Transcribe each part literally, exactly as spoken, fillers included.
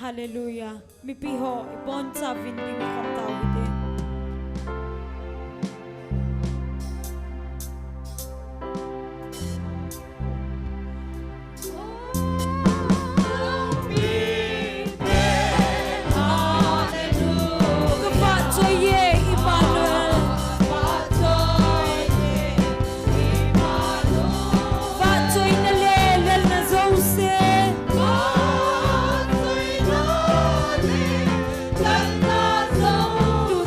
Hallelujah. Mipi ho, ibonchauvin ding khom tau hite. Ka vahchoi e, Emmanuel. Vahchoina le lelna jouse. Tu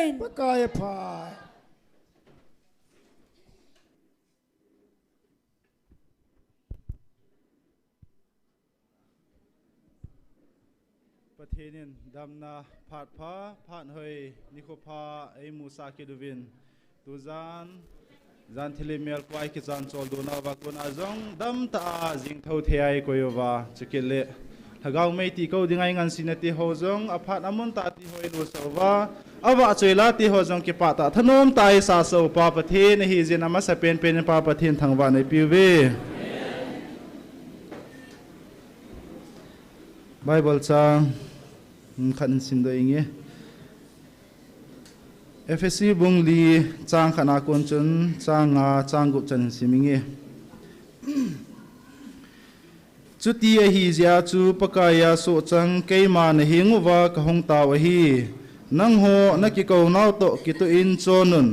Pakai apha. Pathen in damna phat pha, phat hoi, nikho pha eimusah kit uvin. Tujan, jan thilha mel koi kichan chol dona uva kona jong damtah a jing thou thei a eikoi uva, chukit le Lhagao mei ti kou ding a eingansena ti ho jong aphat amun tah a ti ho eilusah uva, avahchoi la ti ho jong kipah tah thanom tah a eisah sah u Pa Pathen ahi jeh in amasapen pen in Pa Pathen thangvahna eipeh uve. Bible chang khat hin simdoh inge. Ephesi bung li chang khat na kon chun chang nga chang gup chan hin sim inge. Chuti ahi jeh chun Pakai a sohchang keima naheng uva kahung tao ahi. Nangho nakikounau toh kitoh in chon un.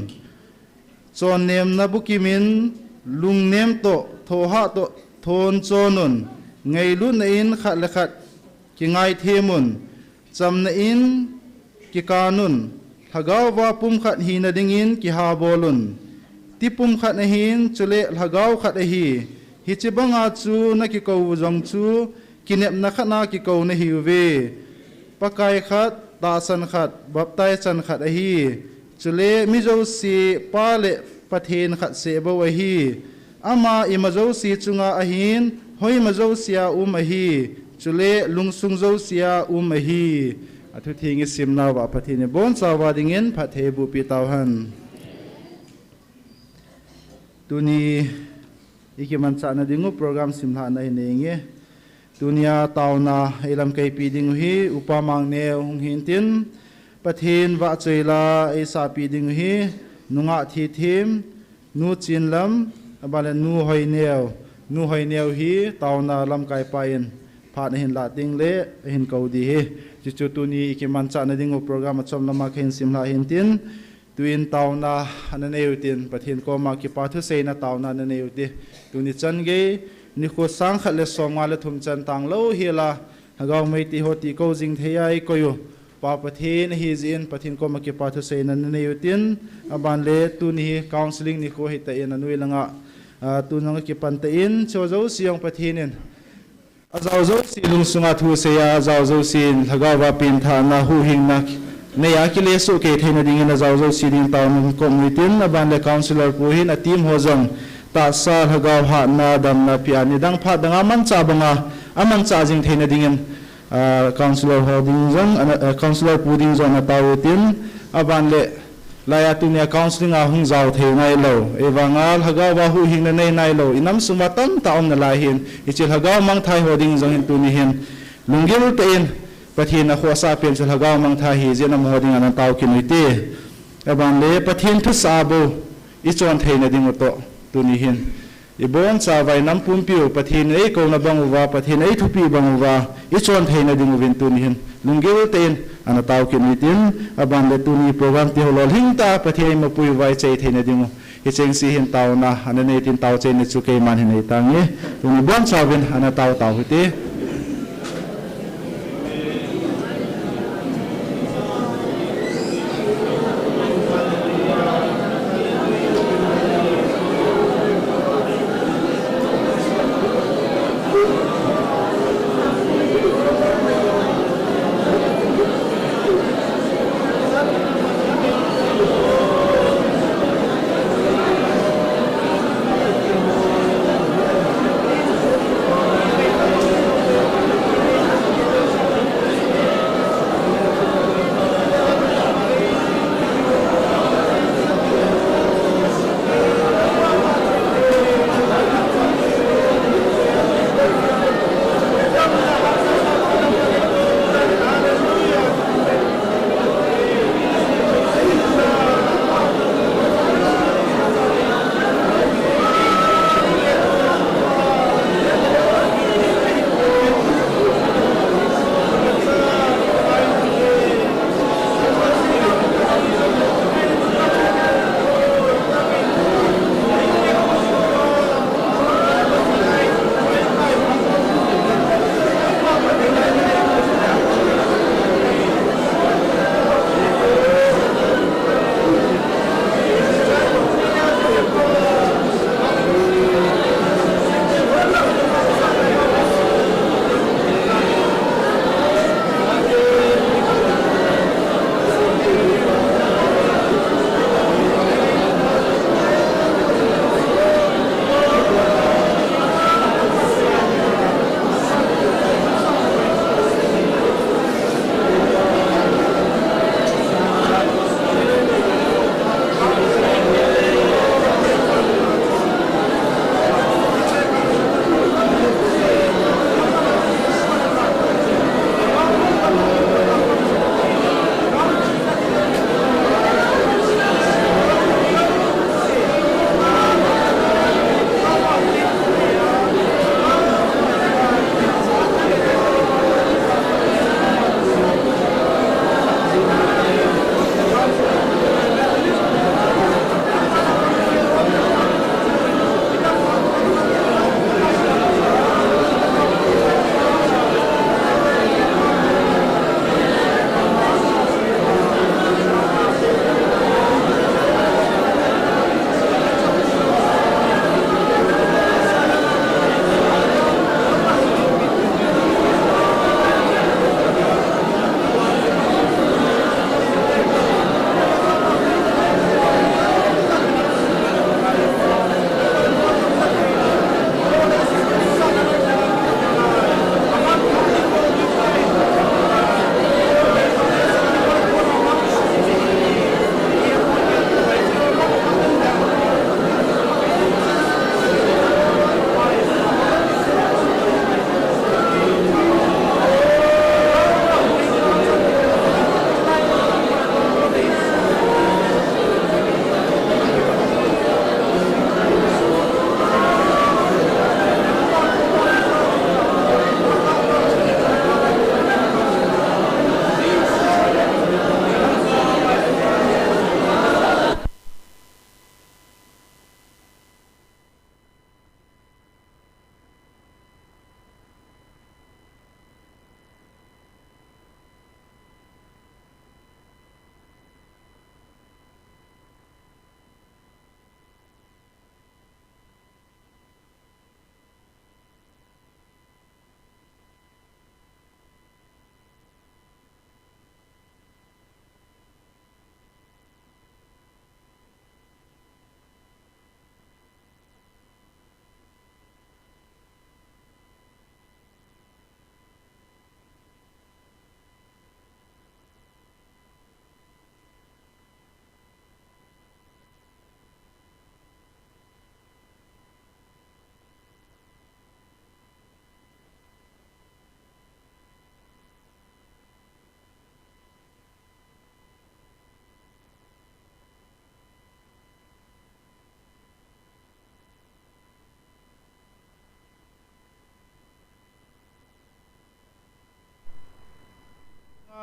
Chonnemna bukim in, lungnem toh, thohhah toh, thon chon un. Ngailutna in khat le khat kingaithem un. Chamna in kikan un. Lhagao va pumkhat hina dingin kihabol un. Ti pumkhat ahin, chule Lhagao khat ahi. Hiche banga chu nakikou u jong chu, kinepna khat a kikou nahiuve. Pakai khat, tahsan khat, baptize chan khat ahi. Chule mi jouse Pa le Pathen khat seh bou ahi. Ama ima jouse chunga ahin, hoima jouse a um ahi. Chule lungsung jouse a um ahi. Athutheng isimnauva Pathen in ibonchauva dingin phatthei eibohpeh tauhen. Tuni ikimanchahna dingu program simlhahna hi nei inge. Tunia taona eilamkaipi dingu hi Upa Mangneo hung hintin, Pathen vahchoi la eisahpi dingu hi, nungah Thithem, Nu Chinlam, abanle Nu Hoineo, Nu Hoineo hi taona lamkaipa in phat ahin lah tengle ahin kou ding ahi. Chuchu tuni ikimanchahna dingu program achom lama kahin simlhah hintin, tuin taona ana neiu tin, Pathen koma kipa thuseina taona ana neiu te. Tuni chan gei, nikho sang khat le som nga le thum chan tanglou hela, Lhagao mei ti ho ti kou jing thei a eikoi u Pa Pathen ahi jeh in, Pathen koma kipa thuseina ana neiu tin, abanle tuni hi counselling nikho ahitan anoi langa, a, tun jong akipan tan, hicheho jouse jong Pathen in ajao jouse lungsunga thusei a, ajao jousen Lhagao va pengthahna huhhingna nei a kilesoh kei theina dingin ajao jouse dingin taona kahin kom u hitin, abanle counsellor pu hin a team ho jong tahsa Lhagao hatna damna pia nidang phat danga manchah banga amanchah jing theina dingin, a, counsellor ho ding jong, a, counsellor pu ding jong ana tao u hitin, abanle laiya tunia counselling a hung jao thei nailou, ahivanga Lhagao va huhhingna nei nailou inam sunga tamtah aum nalai hin, hiche Lhagao mangthai ho ding jong hin tuni hin lunggil tah in Pathen akhohsah pen chu Lhagao mangthai ahi jeh in amaho ding ana tao kit u hite. Abanle Pathen thusah a bou ichon theina dingu toh tuni hin ibonchauva inam pumpiu Pathen in eikouna bang uva, Pathen in eithupi bang uva ichon theina dinguvin tuni hin lunggil tah in ana tao kit u hitin, abanle tuni program ti ho lolhing tah a Pathen in eimapui uva ichai theina dingu hichengse hin taona ana nei tin taochaina chu keiman hin nei tange. Tuni ibonchauvin ana tao tau hite.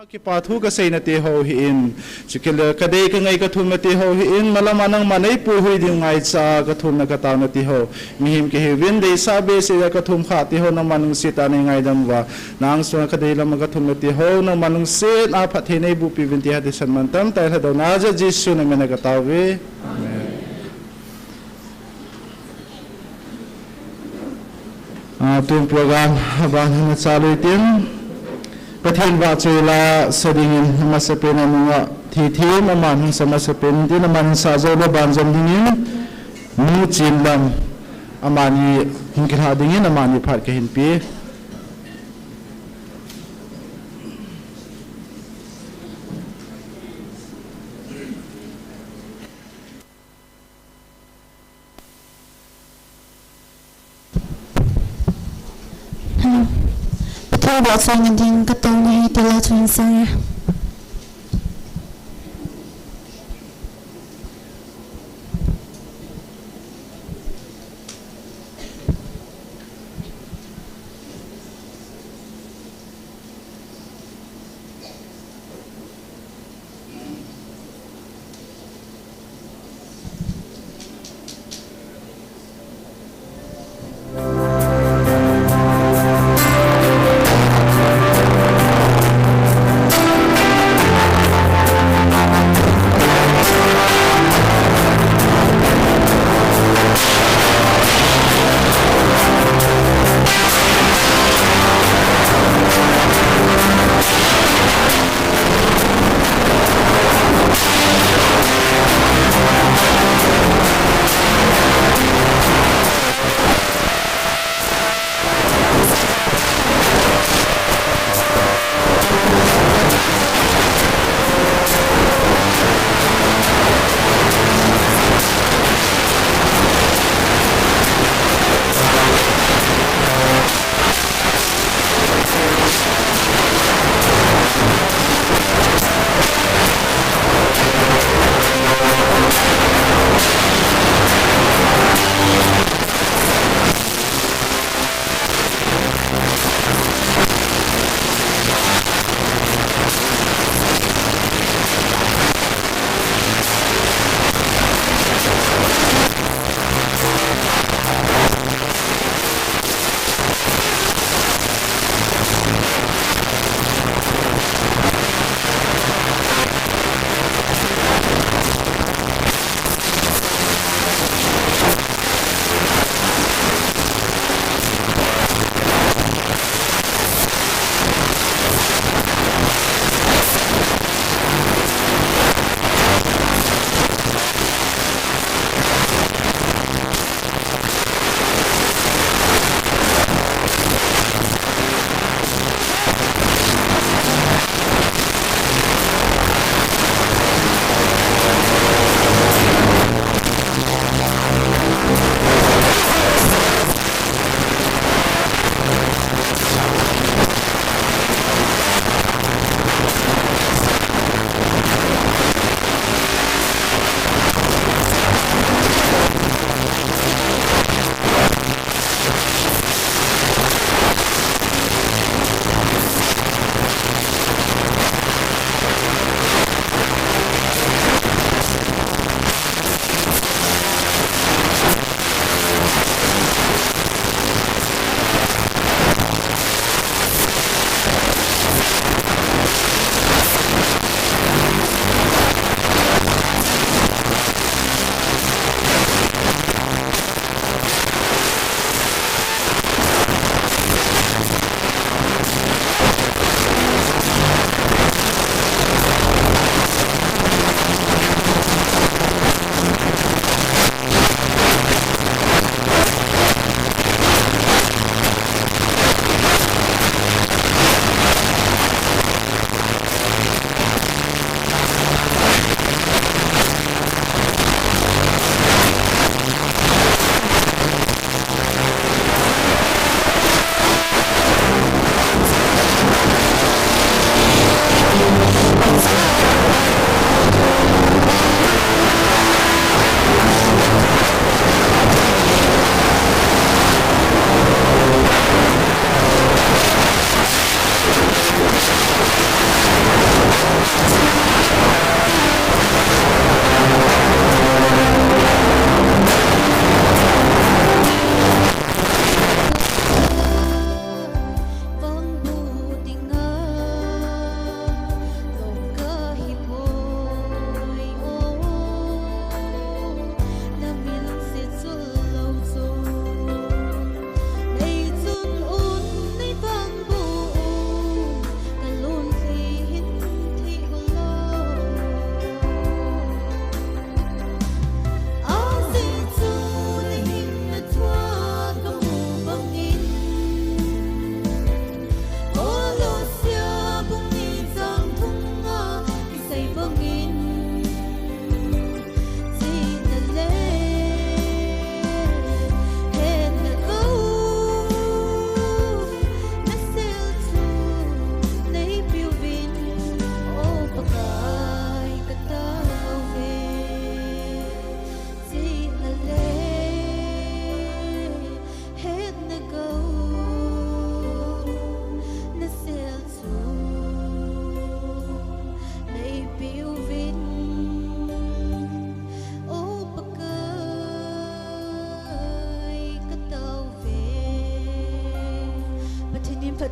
Kipa thu kasei nati ho hi in, chukit le kadei kangai kathum nati ho hi in, malama nangma neipuihui ding ngaicha kathum na katao nati ho. Mihem kihiuvin deisah behseh a kathum kha ti ho nangma lungset a neingaidam uva. Nang sunga kadei lama kathum nati ho, nangma lungset a phatthei neiboh piuvin ti hatah san mantam tah in Lhadou Nazareth Jesu namin a katao uve. Amen. Ah, tun program aban hin chalu tin. Pathen vahchoi la sa dingin amasapen a nunga thithem aman hung sa masapen tin aman hung sa jou le banjom dingin Nu Chinlam amani hung kilha dingin amani phat kahin pe. Hello. Pathen vahchoina ding katao nahi ti la chun sang e.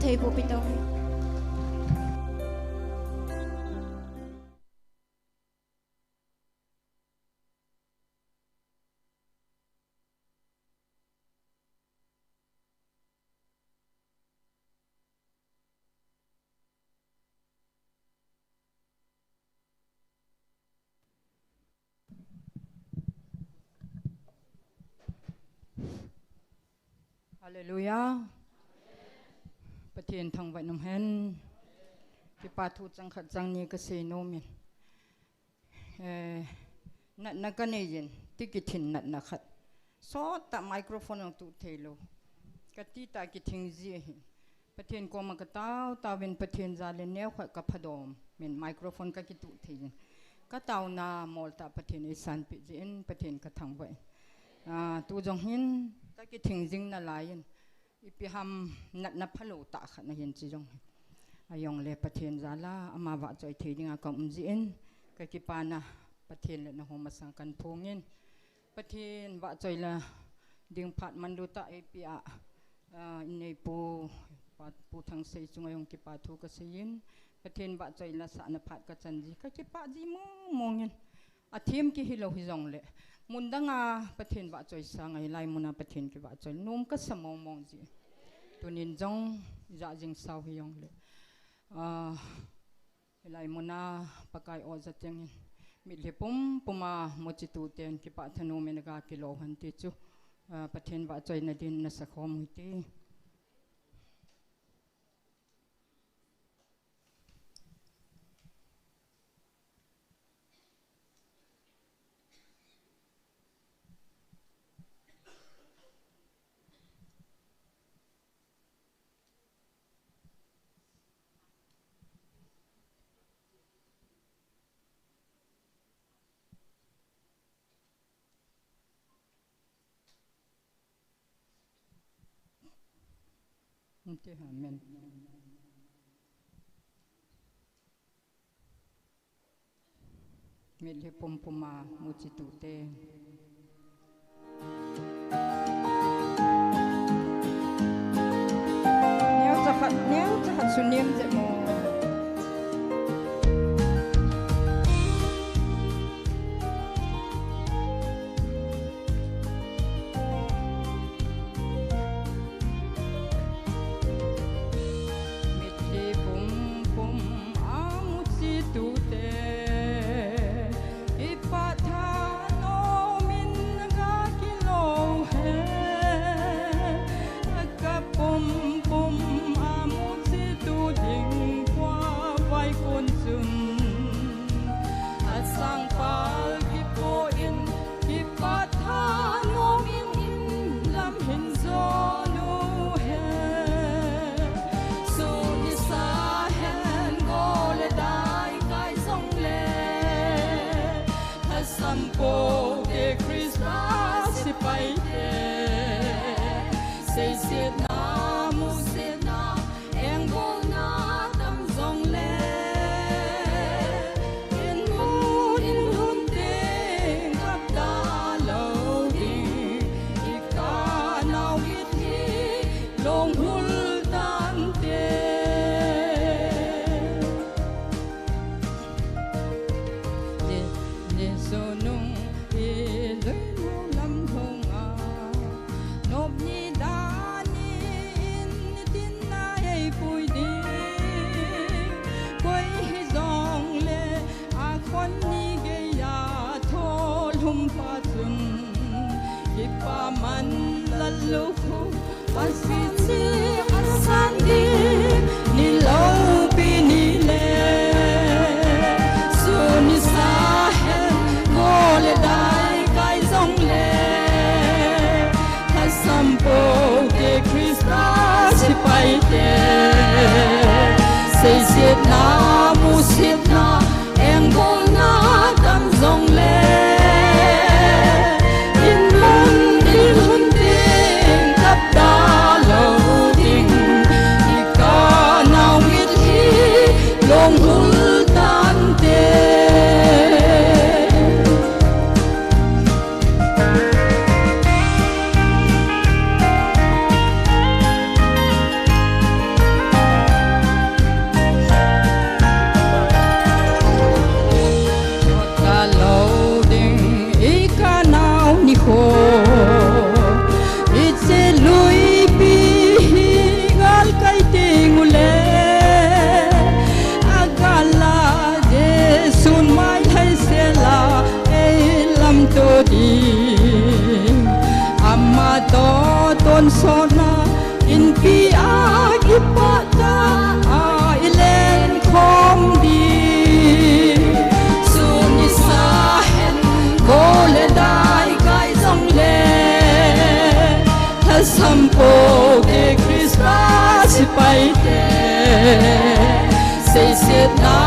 Thei pu pi tau hi. Hallelujah. Pathen thangvah in umhen. Kipa thu chang khat chang ni kasei nom in. Eh, natna kanei jin, ti kithin natna khat. Sot tah microphone jong tuh thei lou. Kati tah kithing ji ahi. Pathen koma katao tao vin Pathen jal in neokhat kaphadom. Min microphone kakituh thei jin. Kataona mol tah Pathen eisanpeh jin Pathen kathangvah in. Ah, tu jong hin kakithing jing nalai in. Ipi ham natna phalou tah khat nahin chi jong. Ahijongle Pathen jal a, ama vahchoi thei dinga kaum jin, kakipana Pathen le nangho masang kahin phong in. Pathen vahchoi la ding phat manlu tah eipeh a, ah, inneipu, Pa, Pu Thangsei chunga jong kipa thu kasei in. Pathen vahchoi la sahna phat kachan ji, kakipah ji mong mong in. Athem kihilou hijongle, mun danga Pathen vahchoi sanga hilai muna Pathen kivahchoi nom kasa mong mong ji. Tunin jong ijat jing sao hijongle, ah, hilai muna Pakai o jat teng in mitlhi pum puma muchi tuten kipah thanom in aga kilou hen ti chu, ah, Pathen vahchoi na din nasa khom u hite. Amen. Mitlhi pum puma muchi tute. Neocha khat, neocha khat sunem je mo. Mitlhi pum pum a muchi tute, kipah thanom in aga kilou hen. Kap pum pum a muchi tu ding kua vai kon chun, asang pal kipo in, kipah thanom in, in lam hin jon u hen. Sun nisa hen, go le dai kai jongle, lhasam pou te Christa sepai te, seisetna, musetna, engbolna tam jongle, in mun in lhun teng kap talou ding, i kanau mitlhi long hul tante. Jesu nung i lui nu lam hung a, nop ni dan in nitin a eipui ding. Koi hijongle a khon ni geiya tholhum pa chun, kipa man lallukhuh Pasian ni asan ding ni loupi ni le, sun nisa hen, go le dai kai jongle, lhasam pou te Christa sepai te, seisetna, musetna, engbolna tam jongle, in mun in lhun teng kap talou ding, i kanau mitlhi long hul tante. Sona inpi a kipah ta a i len khom di. Sun nisa hen go le dai kai jong le, thasam po te Krista sipai te, seisetna,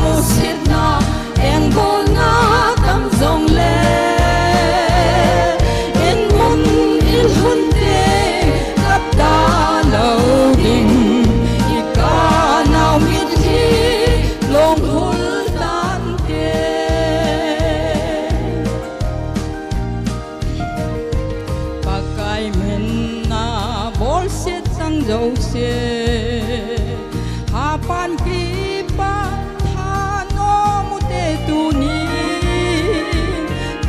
musetna, engbolna tam jong le, in mun in lhun te kap ta lo ding, i ka nau mit hi long hul tan te. Pakai min na bol se chang jo se, hapan kipa thanom u te tuni,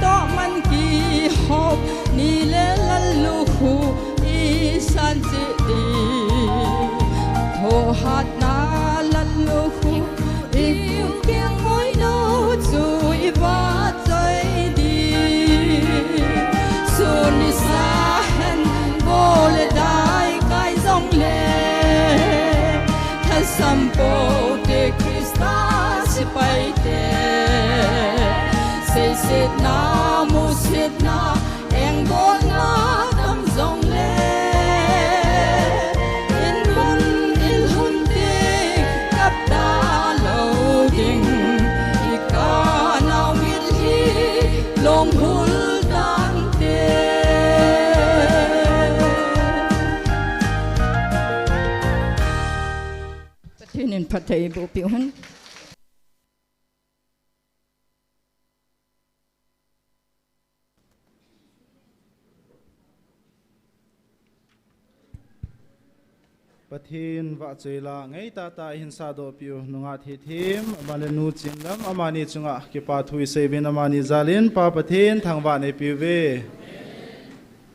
tohman kihop ni le lallukhu i san cheh di. Thohhatna lallukhu i u kiang ngoi no chu i va choi di. Sun nisa hen go le dai kai jong le, thasam po te Krista sipai te, seisetna, musetna, engbolna tam jong le, in mun in lhun te kap ta lo ding, i ka nau mit hi long hul tan te. Pathen in phatthei boh peh un. Pathen vahchoi la ngai tah tah hin sahdoh peh u nungah Theithem, ama le nu Chinlam, amani chunga kipa thu i sei uvin amani jal in Pa Pathen thangvah nei peh uve.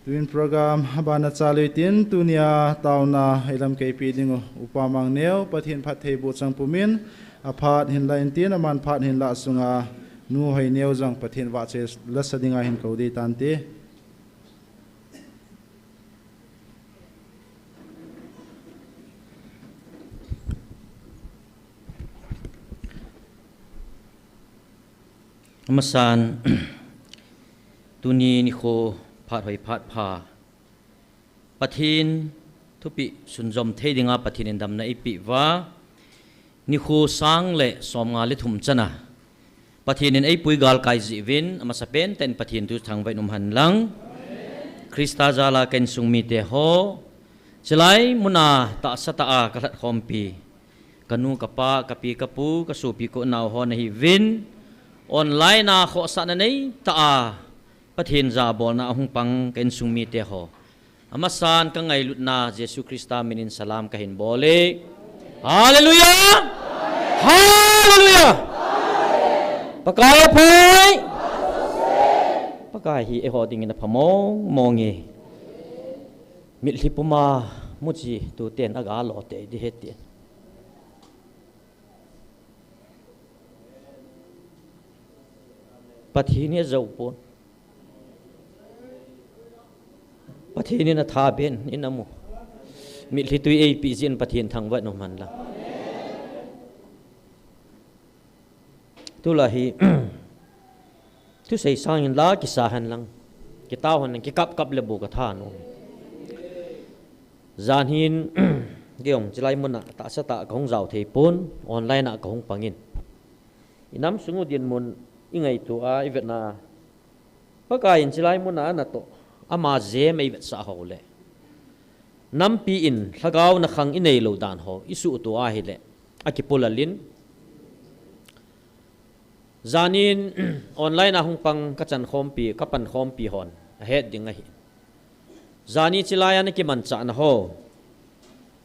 Tuin program abana chalui tin tunia taona i lamkai peh ding u Upa Mangneo, Pathen phatthei boh chang pumin, aphat hin la in tin, aman phat hin lah sunga Nu Hoineo jong Pathen vahchoi la sa dinga hin kou dei tante. Amasan, tuni nikho phat hoi phat pha, Pathen thupeh sunjom thei dinga Pathen in damna eipeh uva, nikho sang le somnga le thum chana Pathen in eipui galkai jeh uvin, amasapen tah in Pathen thu thangvah in um hen lang. Christa jala ka insung mite ho, chulai muna tahsa tah a ka lhatkhompi, ka nu, ka pa, ka pi, ka pu, ka sopi, ka unau ho nahiuvin, online a khohsahna nei tah a Pathen jabolna a hung pang ka insung mite ho, amasan ka ngailutna Jesu Christa minin salam ka hin bol e. Hallelujah! Hallelujah! Pakai apha e. Pakai hi eiho dingin apha mong mong e. Mitlhi puma muchi tuten aga lo tei di hite. Pathen hi ajou pon. Pathen in atha ben in amu. Mitlhi tui eipeh jeh in Pathen thangvah in um hen lang. Tulai hi thusei sangin la kisa hen lang, kitao hen lang, kikap kap le bu ka tha nom. Jan hin kei jong chulai muna tahsa tah ka hung jao thei pon, online a ka hung pangin. I nam sung u dinmun i ngaito a, i vetna, Pakai in chulai muna natoh, ama jem eivetsah ho le, nampi in lhagao nakhang i neilou dan ho i suhto ahile, akipulal in. Janin online a hung pang ka chan khompi, ka pan khompi hon ahet ding ahi. Jani chulai a na kimanchahna ho,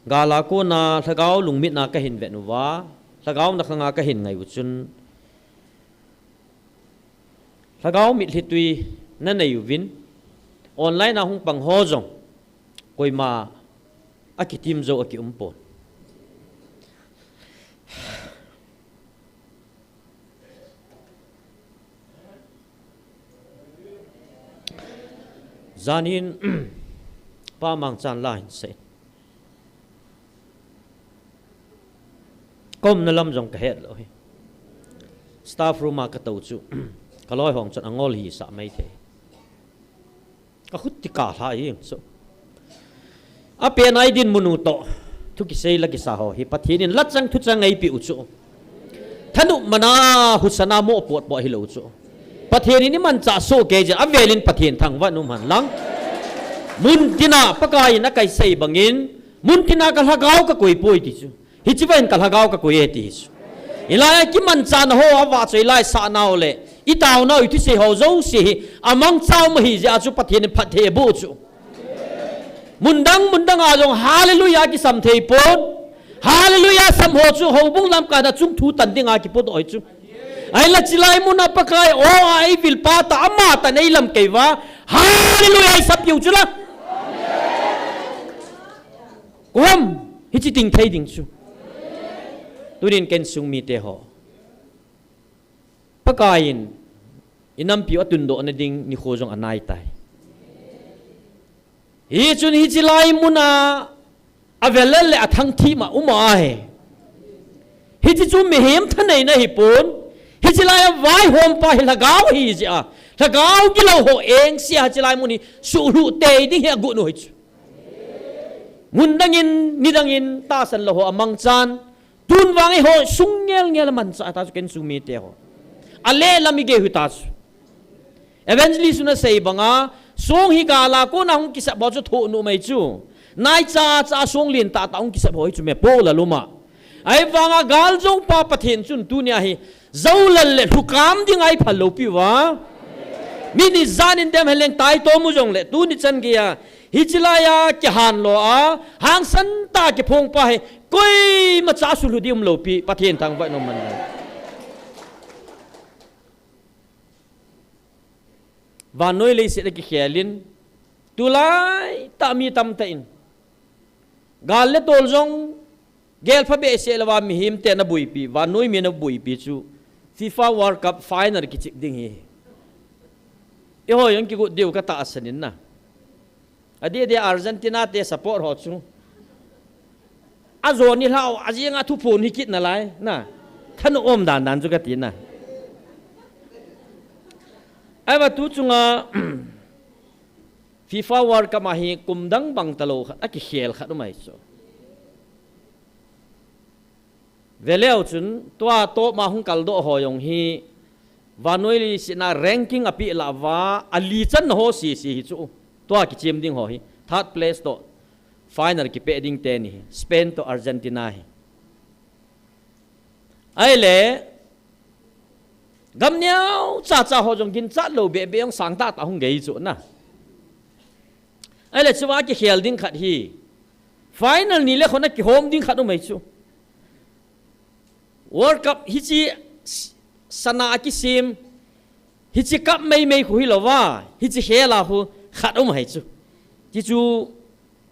gal a kona lhagao lungmitna ka hin vet uva, lhagao nakhanga ka hin ngai u chun, lhagao mitlhi tui na nei uvin, online a hung pang ho jong koima akitim jou aki um pon. Janin Pa mangchan la hin sei. Ka umna lam jong ka het lou hi. Staff room a ka tou chu. Ka loi hong chun angol hi sa mai thei. Ka khut ti ka hla hi chu. A pen ai din munu to. Thu kisei la kisa ho hi. Pathen in la chang thu chang ei pi u chu. Thanop mana husana mo pot po hi lou chu. Pathen in i mancha so ke je a velin Pathen thangvah um hen lang. Mun tina Pakai in a kai sei bangin, mun tina ka lhagao ka koi poi ti chu. Hichi vang ka lhagao ka koi e ti chu. Ilai a kimanchana ho a vahchoi lai sa nau le, i tao nau i thusei ho jouse hi, a mangcha um ahi jeh a chu Pathen in phatthei boh chu. Mundang, mundang a jong hallelujah kisam thei pon. Hallelujah sam ho chu houbung lamkai a chung thu tan ding a kipodoh hi chu. Ahinla chilai mun a Pakai o a ei vil pa ta ama ta nei lam kei va. Hallelujah i sap u chu la. Kom, hichi ting thei ding chu. Tunin ken sung mite ho. Pakai in i nampi u a tundoh na ding nikho jong a nai tai. Hichun hichi lai mun a a velel le a thangthim a um ahi. Hichi chu mihem thaneina hi pon. Hichi lai a vaihom pa hi lhagao hi jeh a. Lhagao gilou ho eng sia hichi lai mun hi suhluh tei ding hi a gun u hi chu. Mundang in, nidang in, tahsan lou ho a mangchan. Tun vang ei ho sung ngel ngel a mancha ta chu ken sung mite ho. A le lam i gei hu ta chu. Evangelist na sei banga, song hi gala kona hung kisap ho chu thoh nu mai chu. Nai cha cha song lin ta ta hung kisap ho hi chu me po la luma. Ahi vanga gal jo pa Pathen chun tunia hi, Zoulal le lhukam ding a i phal lou piu va. Mi ni jan in dem heleng tai to mu jong le tuni chan gei a. Hichi lai a kihan lou a. Hangsan ta kiphong pa hi. Koima cha sulhu di um lou pi. Pathen thangvah in um hen lang. Vannoi leiset a kikhel in. Tulai ta mi tam ta in. Gal le tol jong. Gel pha behseh lou va mihem te na buipi, vannoi mi na buipi chu FIFA World Cup final kichip ding hi. I ho jong kigot diu ka tahsan in na. A dia dia Argentina te support ho chu. A jo ni hlau, a jing a thuphon hi kit na lai, na. Thanop um dan dan chu ka ti na. Ahi va tu chunga FIFA World Cup a hi kum dang bang ta lou khat, a kikhel khat um ahi chu. Ve leu chun, tua top ma hung kal doh ho jong hi, vannoi leiset a ranking a pi la va, a li chan na ho si si hi chu. Tua kichem ding ho hi, third place to final kipe ding te ni hi, Spain to Argentina hi. Ahile, gam neo cha cha ho jong ginchat lou be be jong sang ta ta hung gei chu na. Ahile chu va kikhel ding khat hi. Final ni le khona kihom ding khat um ahi chu. World Cup hichi s-, sana a kisim. Hichi cup mei mei khu hi lou va. Hichi khel a khu khat um ahi chu. Ti chu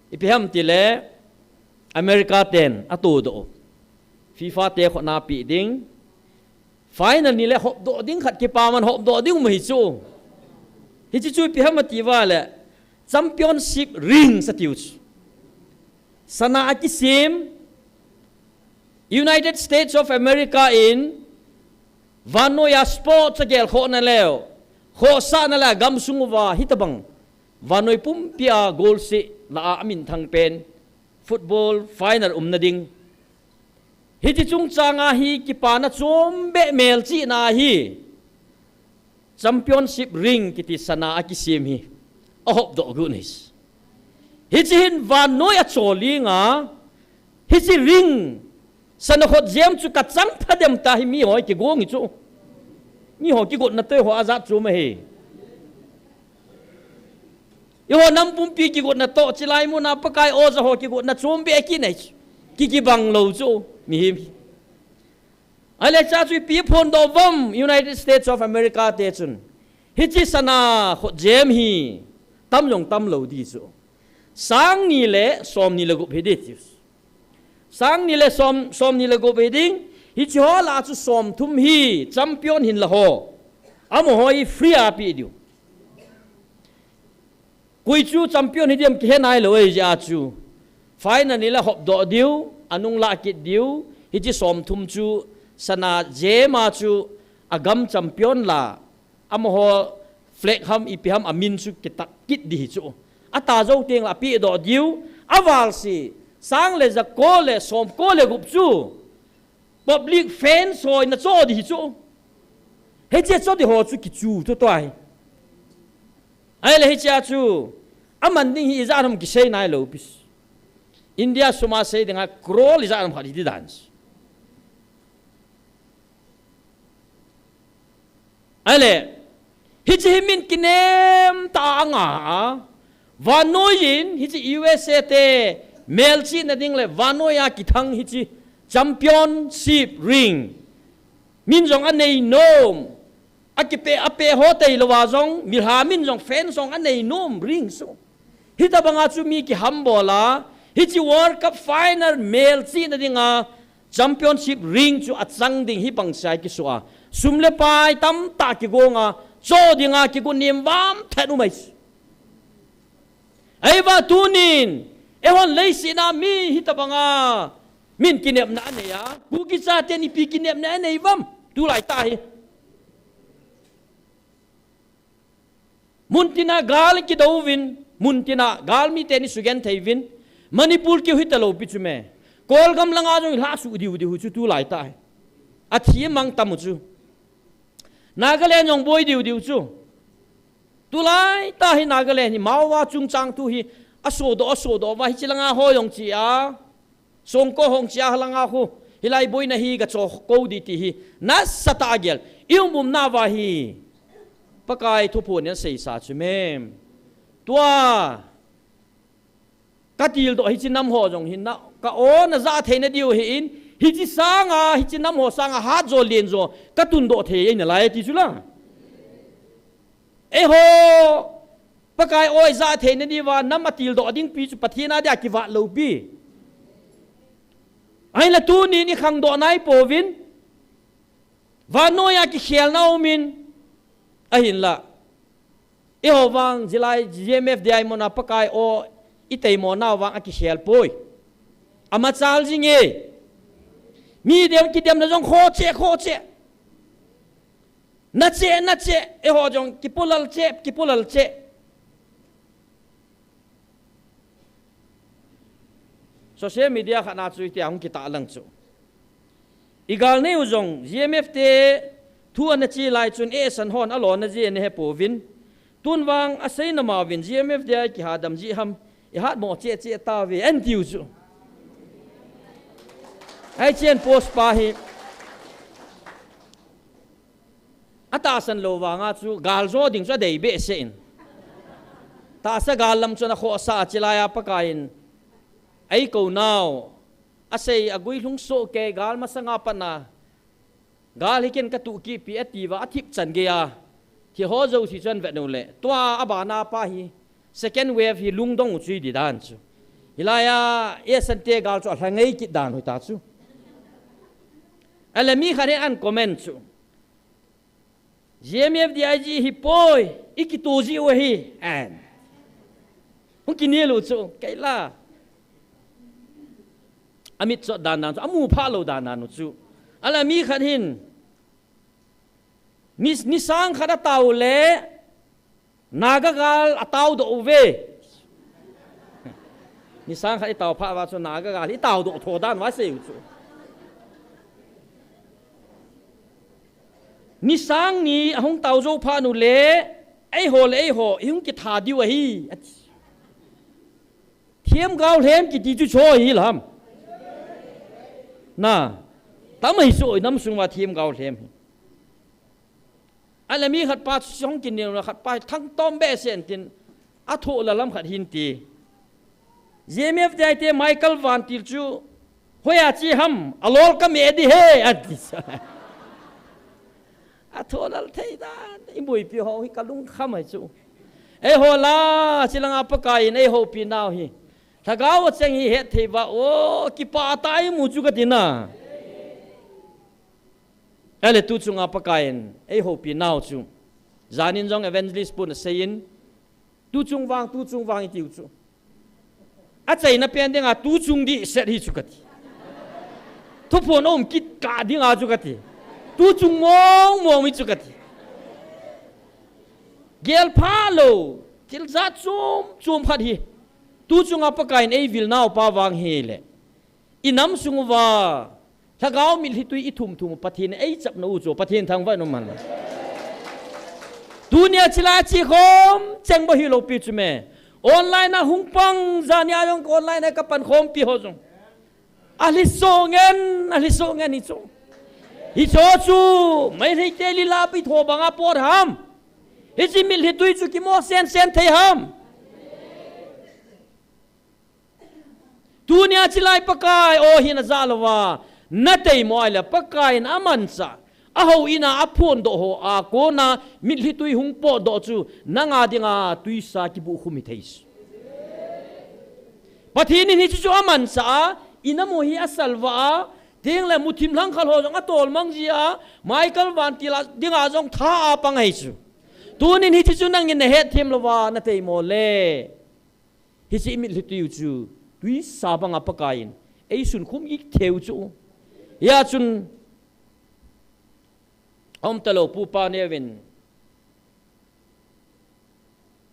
ipi ham ti le America ten a to doh. FIFA te khona pi ding. Final ni le hop doh ding khat kipa man hop doh ding um ahi chu. Hichi chu ipi ham ati va le championship ring sa tiu chu. Sana a kisim United States of America in vannoi a sport cha gel khoh na leu. Khohsah na le gam sung uva hi ta bang. Vannoi pumpi a goal si la a min thang pen. Football final um na ding. Hiti chungchang a hi kipana chom be melchihna hi championship ring kiti sana a kisim hi a hop doh gu nis. Hichi hin vannoi a cholinga hichi ring sana khot jem chu ka chang pha dem ta hi mi hoi kigong hi chu. Mi ho kigotna toi ho a jat chu ma hi. Eiho nam pumpi kigotna toh, chilai muna Pakai oja ho kigotna chom be kinei chu. Ki kibang lou chu, mihem. Ahile cha chu ipi phondoh uvem United States of America te chun. Hichi sana khot jem hi tam jong tam lou di chu. Sang ni le som ni le gup hi di chu. Sang ni le som, som ni le gup hi ding, hichi ho lah a chu som thum hi champion hin la ho. Amaho hi free a pe diu. Koi chu champion hi diam kihe nailou ahi jeh a chu. Final ni la hop doh diu, anung lah kit diu, hiche somthum chu sana jema chu agam champion la, amaho flag ham ipi ham amin chu kitat kit di hi chu. Ata jou teng la api doh diu, aval si, sang le ja ko le som ko le gup chu. Public fans ho in acho di hi chu. Hiche cho di ho chu kichu tu tuai. Ahile hiche a chu. Aman ding hi ijat ham kisei nailou pis. India sum a sei dinga crore ijat ham khat hi di dan. Ahile, hiche hi min kinem tah a anga a. Vannoi in, hiche U S A te, melchihna ding le, vannoi a kithang hiche, championship ring. Min jong anei nom, akipe, ape ho tei lou a jong, milha min jong fan jong anei nom ring su. Hitabanga chu mi kihambol a, hiche World Cup final melchihna dinga, championship ring chu achang ding hi bang sai kisu a. Sum le pai tamtah kigong a, cho dinga kigun nim vam thet umai. Eiva tunin, eihon leiset a mi hitabanga, min kinepna anei a, Kuki chate nipi kinepna anei vam, tulai tah hi. Muntina gal kidouvin, muntina gal mite ni sugen theivin, Manipur kiu hitalou pi chu me. Kolgam langa jong lha su diu diu chu tulai tah hi. Athi mang tamu chu. Nagaland jong boi diu diu chu. Tulai tah hi Nagaland hi Mao a chungchang thu hi asodoh, asodoh va hiche langa ho jong chi a. Songko hong chia halanga khu. Hilai boina hi gacho ko di ti hi. Nasatah a gel. I um umna va hi. Pakai thuphon in seisa chu me. Tua. Katildoh hiche nam ho jong hin na. Ka o naja theina diu hi in. Hiche sanga, hiche nam ho sanga hat jo len jo. Katundoh thei eina lai ti chu la. Eiho, Pakai o ija theina diuva, nam atildoh ding pi chu Pathen a dia kivat lou pi. Ahinla tunin ikhangdoh nai pouvin, vannoi a kikhelna umin, ahinla. Eiho vang, jilai G M F D I mona Pakai o, iteimona vang akikhel poi. Amachal jing e. Mi dem kidemna jong khoche, khoche. Nache, nache, eiho jong kipulal che, kipulal che. Social media khat na chu iti ahung kitah lang chu. Igal neiu jong, G M F te thu ana chi lai chun eisan hon alona ji ana he pouvin. Tun vang asei nama uvin, G M F D I kihadam ji ham, ihat mo che che ta ve, an tiu chu. Ai chen post pa hi. Atahsan lou vanga chu gal jo ding chu adei behseh in. Tahsa gal lam chu ana khohsa a chilai a Pakai in. Ei kou nau. Asei agui lhung soh kei gal masanga pat na. Gal hi ken katuh kit pi atiuva athip chan gei a. Thil ho jouse chu an vet nau le. Tua abana pa hi. Second wave hi lungdong u chu idi dan chu. Hilai a, e sante gal chu alha ngei kit dan hoi ta chu. Ahile mi khat hi an comment chu. G M F D I G hi poi, ikito ji u hi, an. Hung kinel u chu, kei la. Amit chot dan dan chu, amu pha lou dan dan u chu. Ahile mi khat hin, ni, ni sang khat atao le, Naga gal atao doh uve. Ni sang khat itao phat uva chu Naga gal itao doh tho dan uva sei u chu. Ni sang ni ahung tao jou phat u le, eiho le eiho, ihung kitha diu ahi. Ati. Themgao lhem kiti chu cho hi lam. Na. Tam ahi chu oi nam sung uva themgao lhem hi. Ahile mi khat pa chu hung kinel na khat pa thangtom behseh in tin athoh la lam khat hin ti. G M F D I te Michael Vantil chu hoiya chi ham alol ka me di he ati. Athoh lal thei dan iboipi ho hi kalung kham ahi chu. Eiho la chilanga Pakai in eihoupi nau hi. Lhagao a cheng hi het thei uva o kipa ta imu chu kati na. Ahile tu chunga Pakai in eihoupi nau chu. Janin jong evangelist pun asei in. Tuchung vang, tuchung vang itiu chu. Achaina pen dinga tuchung dihset hi chu kati. Thuphon aum kit kah dinga chu kati. Tuchung mong mong hi chu kati. Gelpha lou, thil jat chom chom khat hi. Tuchunga Pakaiyin eivil naupa vang hile, inam sung uva lhagao mitlhi tui ithum thum u Pathen in eichapnau chu Pathen thangvah in umhen lang. Tunia chilai chi khom cheng bou hilou pi chu me. Online a hung pang, jania jong online a kapan khompi ho jong alhi so ngen, alhi so ngen hi chu. Hicho chu Meitei te lila pi tho banga pot ham. Hiche mitlhi tui chu kimo sen sen thei ham. Tunia chilai Pakai o hi najah louva, nateimo ahile Pakaiyin amanchah, ahouin a aphondoh ho a kona mitlhi tui hung potdoh chu nanga dinga tuisa kibuh khum hithei chu. Pathen in hiche chu amanchah a, inam u hi asalvah a, tengle muthim lhangkhal ho jong atolmang jia, Michael vantil a dinga jong tha apang ahi chu. Tunin hiche chu nangin nahetthem louva nateimo le, hiche imitlhi tui u chu tuisa banga Pakaiyin eisunkhum kit thei u chu. Hia chun aumtalou pupa neuvin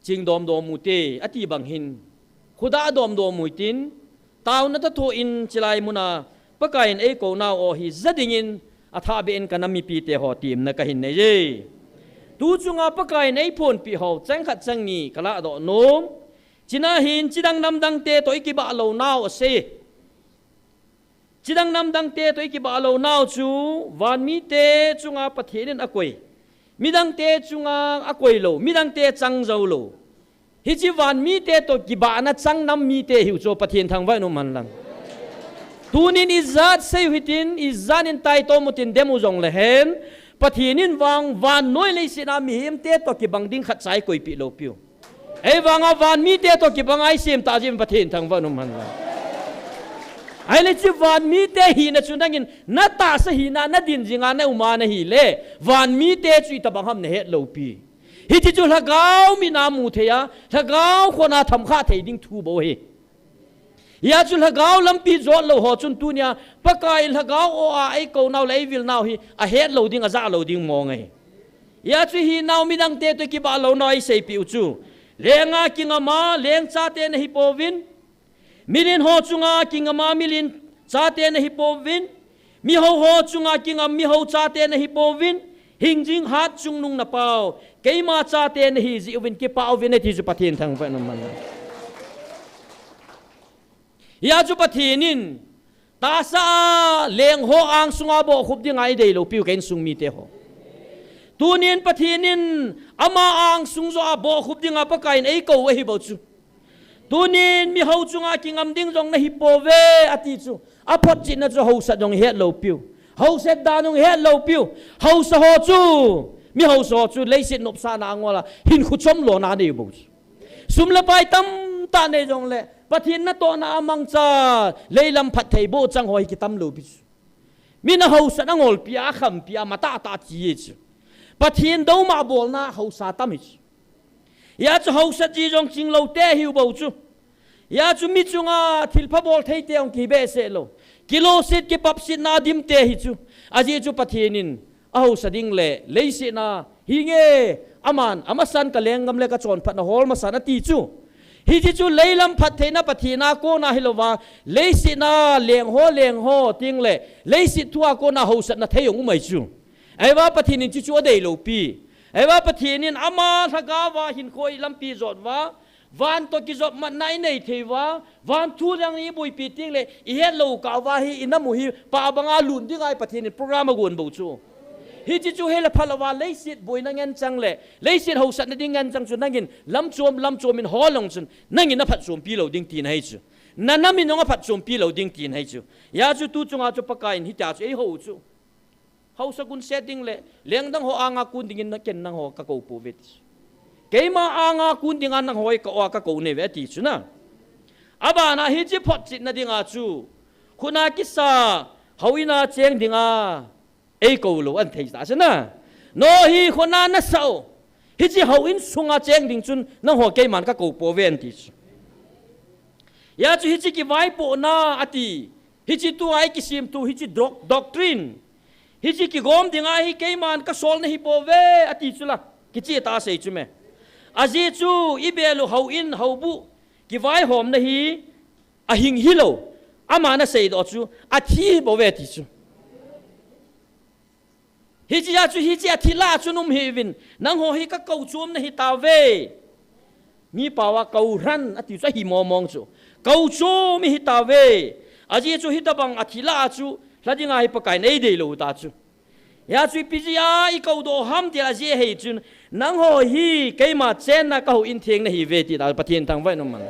ching domdom u te ati bang hin, khudah domdom u hitin, taona tatho in chilai muna Pakaiyin eikou nau o hi ja dingin athahbeh in kanam mipite ho temna kahin nei e. Tuchunga Pakaiyin eiphonpeh ho cheng khat cheng ni kalahdoh nom. China hin chidang namdang te toh ikibah lou nau asei. Chidang namdang te toh ikibah lou nau chu van mite chunga Pathen in akoi, midang te chunga akoi lou, midang te chang jou lou. Hiche van mite toh kibahna chang nam mite hiu chu Pathen thangvah in umhen lang. Tunin ijat sei u hitin, ijat in taitom u tin dem u jongle hen, Pathen in vang vannoi leiset a mihemte toh kibang ding khatcha eikoipeh lou piu. Ahivanga van mite toh kibanga isem tah jeh in Pathen thangvah in umhen lang. Ahile hiche van mite hina chu nangin natahsa hina nadin jinga nauma nahile, van mite chu itobang ham nahet lou pi. Hiche chu lhagao mit a mu thei a, lhagao khona thamkhah thei ding thu bou ahi. Hia chu lhagao lampi jot lou ho chun tunia Pakai lhagao o a eikou nau le eivil nau hi ahet lou ding, ajah lou ding mong ahi. Hia chu hinau midang te toh kibah lou nau eiseipeh u chu, lenga kingam a leng chate nahi pouvin, milen ho chunga kingam a milen chate nahi pouvin, mihou ho chunga kingam mihou chate nahi pouvin, hingjing hat chungnung napau, keima chate nahi jeh uvin kipah uvin ati chu Pathen thangvah in umhen lang. Hia chu Pathen in tahsa a leng ho angsunga bohkhup dinga idei lou piu ka insung mite ho. Tunin Pathen in ama angsung joh a bohkhup dinga Pakai in eikou ahi bou chu. Tunin mihou chunga kingam ding jong nahi pouve ati chu. Aphotchetna chu haosat jong ihet lou piu. Haosat dan jong ihet lou piu. Haosa ho chu, mi haosa ho chu leiset nopsahna angol a hinkho chomlona nei bou chu. Sum le pai tamtah nei jongle, Pathen natohna a mangcha, leilam phatthei boh chang ho hi kitam lou pi chu. Min ahaosat angolpi a, akhampi a, matahtah chi e chu. Pathen douma bolna haosa tam hi chu. Hia chu haosat ji jong ching lou te hiu bou chu. Hia chu mi chunga thilpha bol thei te jong kihi behseh lou. Kiloset kipapsetna dim te hi chu. Ajeh chu Pathen in ahaosa ding le leiset na hi nge, aman amasan ka lenggam le ka chonphatna hol masan ati chu. Hiche chu leilam phattheina Pathen a kona hilouva, leiset na leng ho leng ho ting le leiset thu a kona haosatna thei jong um ahi chu. Ahivang Pathen in chuchu adei lou pi. Ahivang Pathen in ama lhagao va hinkho i lampi jot uva, van toh kijopmatna inei thei uva, van thu dang iboipi ting le ihet lou kah uva hi inam u hi pah banga lhun ding ahi Pathen in program agon bou chu. Hiche chu hile phalou va leiset boina ngen chang le leiset haosatna ding ngen chang chu nangin lamchom lamchom in hol jong chun nangin naphatchompi lou ding tina ahi chu. Nanam in jong aphatchompi lou ding tina ahi chu. Hia chu tu chunga chu Pakai in hitia chu eihou chu. Haosa gunset ding le lengdang ho anga kun dingin na ken nangho kakou pouve ti chu. Keima anga kun dinga nangho hi ka o a kakou nauve ati chu na. Abana hiche photchetna dinga chu khutna kisa houin a cheng dinga eikou lou ahin thei ta chu na. No hi khutna nasa o. Hiche houin sunga cheng ding chun nangho keiman kakou pouve ati chu. Hijeh chun hiche kivaipohna ati. Hiche tua ikisemthu, hiche doc-, doctrine. Hiche kigom dinga hi keiman kasol nahi pouve ati chu la. Kicheh tah a asei chu me. Ajeh chu ibel u houin, houbuh kivaihomna hi ahing hilou. Aman aseidoh chu athi bouve ati chu. Hichea chu, hiche athi lah a chun um hih uvin, nangho hi kakou chom nahi tauve. Mi pao a kou hran ati chu ahi mong mong chu. Kou chom ihi tauve. Ajeh chu hitobang athi lah a chu, lha dinga hi Pakaiyin eideilou ta chu. Hijeh chu ipi jeh a ikoudoh ham ti a ajeh ahi chun, nangho hi keima chenna kahouin theng nahiuve ti ta Pathen thangvah in um hen.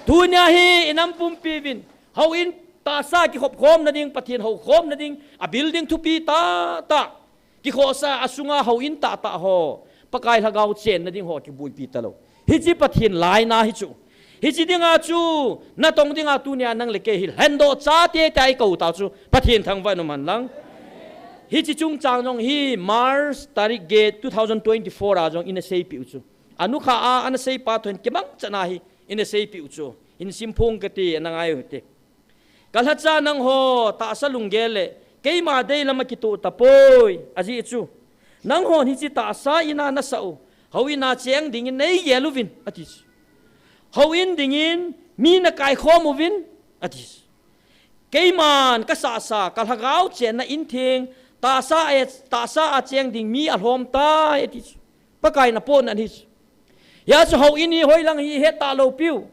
Tunia hi inam pumpi uvin, houin tahsa kikhop khomna ding, Pathen houkhomna ding, a building thupi tah tah. Kikhohsah a sunga houin tah tah ho. Pakai lhagao chenna ding ho kibuipi talou. Hiche Pathen laina hi chu. Hiche dinga chu, natong dinga tunia nang le kei hi lhendoh chate tia ikou ta chu, Pathen thangvah in um hen lang. Hiche chungchang jong hi March tarik get two thousand twenty-four a jong ina seipeh u chu. Anukha a, ana seipa toh hin kimangchan a hi ina seipeh u chu. Hin simphong kate, ana ngai u hite. Ka lhacha nangho tahsa lunggel le keima deilam akitoh tapoi, ajeh chu. Nanghon hiche tahsa in a nasah u, houin a cheng dingin neigel uvin, ati chu. Houin dingin mi nakaikhom uvin, ati chu. Keiman kasahsa, ka lhagao chenna in theng, tahsa a, tahsa a cheng ding mi alhom tai, ati chu. Pakaiyin apohna ahi chu. Hijeh chu houin hi hoilang hi hetah lou piu.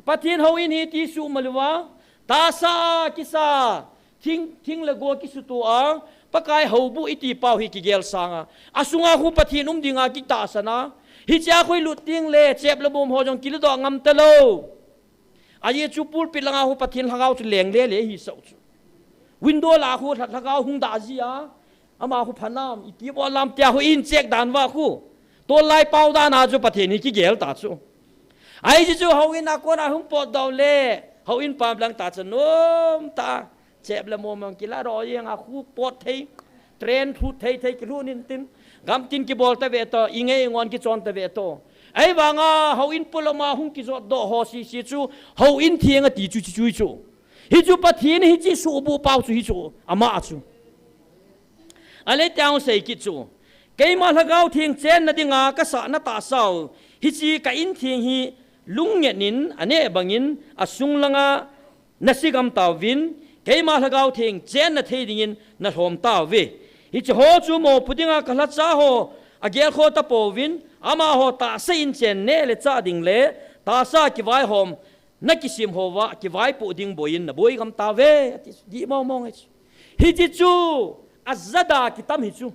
Pathen houin hi ti suhmil uva, tahsa a kisa, thing, thing le go kisuto a, Pakai houbuh iti pau hi kigel sanga, asunga khu Pathen um dinga kitahsan a, hichea khu ilut teng le chep le bom ho jong kiladoh ngam talou. Ajeh chu pulpit langa khu Pathen lhagao chu lengle le ihisah u chu. Window lah a khu lha-, lhagao hung dah jia, ama khu phanam, ipi bol lam tia khu in check dan uva khu. Tol lai pao dan a chu Pathen hi kigel ta chu. Ajeh chu houin a kona hung potdoh le, houin pam lang tah chu nom tah. Chep le mom mong kila ro jeng a khu pot thei, train lhut thei thei kilhut in tin, gam tin kibol tave to, ingei ingon kichon tave to. Ahivanga houin pulom a hung kijotdoh ho sese chu, houin theng ati chu, chu, chu, chu. Hichu Pathen hiche suhbuh pau chu hichu, ama chu. Ale tia hung sei kit chu. Keima lhagao theng chenna dinga kasahna tahsa u, hiche ka in theng hi lungnget in, aneh bangin, asung langa nasi gam tauvin, keima lhagao theng chenna thei dingin nalhom tauve. Hiche ho chu mopo dinga ka lhacha ho agelkhoh tapouvin, amaho tahsa in chen neh le chah ding le tahsa kivaihom nakisem houva kivaipoh ding boiyin naboi gam tauve, ati chu. Dih mong mong ahi chu. Hiche chu ajada kitam hi chu.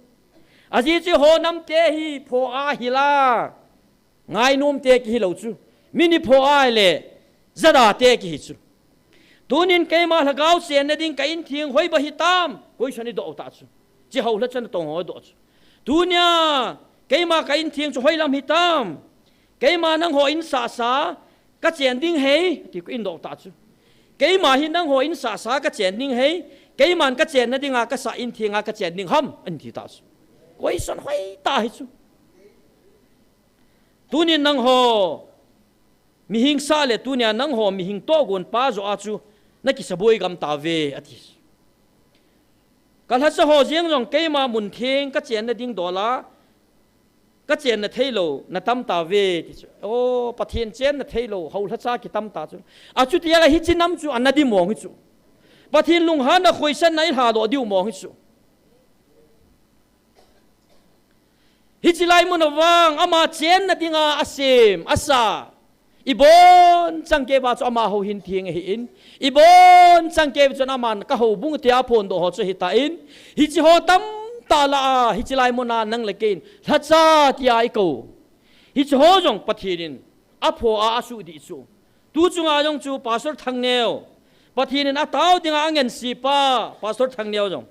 Ajeh chu ho namte hi pho a hila. Ngainom te kihilou chu. Min ipho a le, jada te kihi chu. Tunin keima lhagao chenna ding ka in theng hoiba hitam, koisan idoh u tah chu. Hiche ho lhacha natong ho idoh chu. Tunia, keima ka in theng chu hoilam hitam. Keima nangho in sahsa, kachen ding hei, ti khu indoh u tah chu. Keima hi nangho in sahsa kachen ding hei, keiman kachenna dinga kasah in thenga kachen ding ham, ahin ti tah chu. Koisan hoitah hi chu. Tunin nangho, mihing sah le tunia nangho, mihing tohgon pa joh a chu, nakisaboi gam tauve, ati. Ka lhacha ho jeng jong keima mun theng kachenna ding dol a, kachenna theilou, natam tauve, ti chu. O, Pathen chenna theilou, ho lhacha kitam tah chu. Achuti ahile hiche nam chu ana di mong hi chu. Pathen lunghanna khoisanna ilhadoh diu mong hi chu. Hiche lai mun a vang, ama chenna dinga asem, asa. Ibon changkei uva chu amaho hin theng ahin. Ibon changkei uva chun aman ka houbung tia aphondoh ho chu ahitan. Hiche ho tamtah lah a, hiche lai mun a nang le keiin lhacha tia ikou. Hiche ho jong Pathen in apho a asuh dih chu. Tu chunga jong chu Pastor Thangneo. Pathen in atao dinga angensipa Pastor Thangneo jong.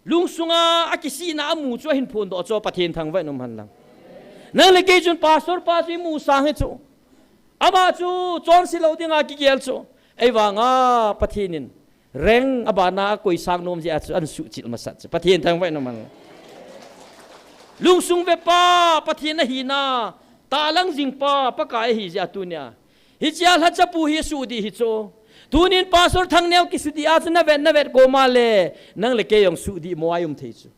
Lungsunga akisihna amu chu ahin phondoh chu Pathen thangvah in um hen lang. Nang le kei chun pastor pa chu imu sang hi chu. Ama chu chonse lou dinga kigel chu. Ahivanga Pathen in rank abana akoi sang nom jeh a chu ahin suhchil masat chu. Pathen thangvah in um hen lang. Lungsung ve pa, Pathen ahina, tahlang jing pa, Pakai ahi jeh a tunia. Hichea lhachapu hi suhdih hi chu. Tunin Pastor Thangneo kisudih a chu navet, navet koma le, nang le kei jong suhdih mo a i um thei chu.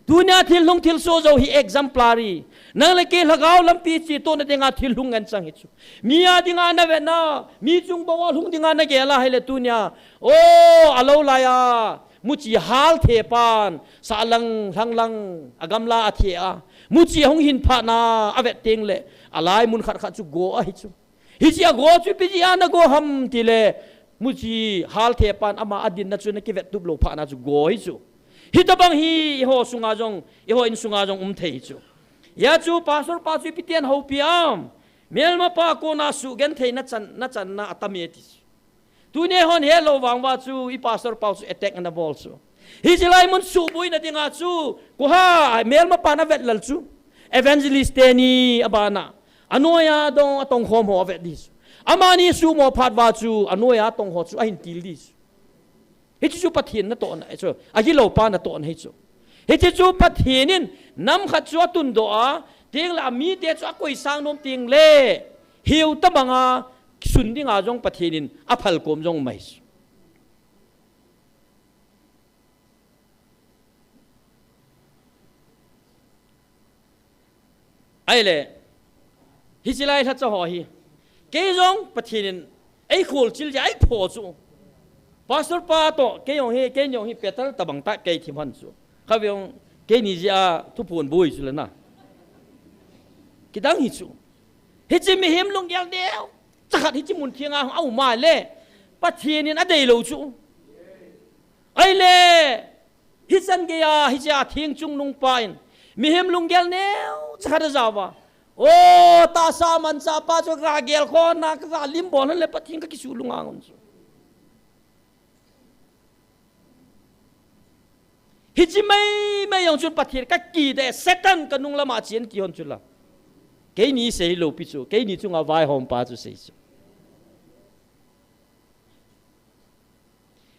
Tunia thil lhung thil soh jou hi exemplary. Nang le kei lhagao lampi chetohna dinga thil lhung ngen chang hi chu. Mi a dinga navetna, mi chung bou a lhung dinga nagel a hile tunia. O, alou lai a, muchi hal the pan, sahlang, lhanglang, agamla a the a. Muchi ahung hin phatna, avet teng le, alai mun khat khat chu go ahi chu. Hichea go chu ipi jeh a nago ham tile, muchi hal the pan ama adinna chu nakivet tup lou phatna chu go hi chu. Hitabang hi eiho sunga jong, eiho insunga jong um thei hi chu. Hia chu pastor pa chu ipi tin houpi am. Melma pa kona sugentheina chan, nachanna atam e ti chu. Tunia eihon helou vang uva chu i pastor pau chu attack ana bol chu. Hiche lai mun suhbuina dinga chu, koiha melma pan avet lal chu. Evangelist teni abana. Anoiya dong atongkhom ho avet ding chu. Amani suhmo phat uva chu, anoiya atong ho chu ahin til ding chu. Hiche chu Pathen natohna hi chu. Agilou pa natohna hi chu. Hiche chu Pathen in nam khat chu atundoh a, teng le amite chu akoisang nom teng le, hiu tabanga sun dinga jong Pathen in aphalkom jong um ahi chu. Ahile, hiche lai lhacha ho hi. Kei jong Pathen in eikhol chil jeh a eipho chu. Pastor pa toh, kei jong hi, kei jong hi petal tabang tah kei thim hon chu. Kha ve jong, keini jeh a thuphon boi chu le na. Kidang hi chu. Hiche mihem lunggel neocha khat hiche mun thenga aum a le, Pathen in adeilou chu. Ahile, hichan geiya, hichea theng chungnung pa in, mihem lunggel neocha khat ajao uva. O, tahsa manchah pa chu kagel khonna, kaga lim bol hon le Pathen kakisuh lunga ngon chu. Hiche maimai jong chun Pathen kakide, Satan kanung lama chen ti hon chu la. Keini seilou pi chu, keini chunga vaihom pa chu sei chu.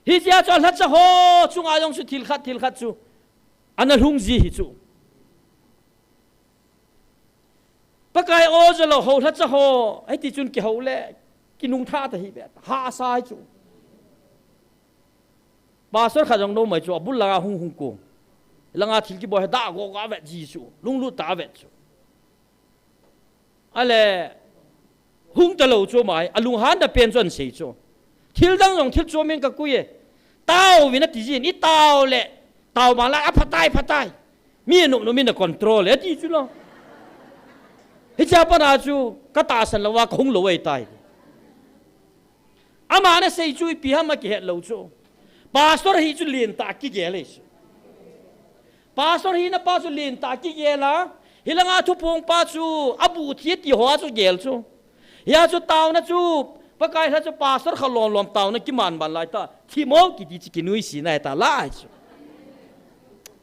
Hichea chu alhacha ho chunga jong chu thil khat, thil khat chu ana lhung ji hi chu. Pakai o jolou ho lhacha ho, hiti chun kihou le, kinungtha ta hi ve, hahsa hi chu. Pastor khat jong nom mai chu, abul langa hung hung kong. Langa thil kibol hi dah go ga vet ji chu, lunglut ta vet chu. Ahile, hung talou chu mai, alunghanna pen chu ahin sei chu. Thil dang jong thil chom in kakoi e. Taovin ati jin, itao le, tao bang la, aphatai, phatai. Mi anop nop in acontrol e, ati chu lo. Hichea pat a chu, katahsan louva, kahung lou ahitai. Ama nasei chu ipi ham akihet lou chu. Pastor hi chu lentah kigel ahi chu. Pastor hina pa chu lentah kigel a. Hilanga thuphong pa chu abuh thi ti ho a chu gel chu. Hia chu taona chu, Pakai lha chu pastor khat lom lom taona kiman man lai ta. Thimo kiti chu kinuisatna ahi ta lai chu.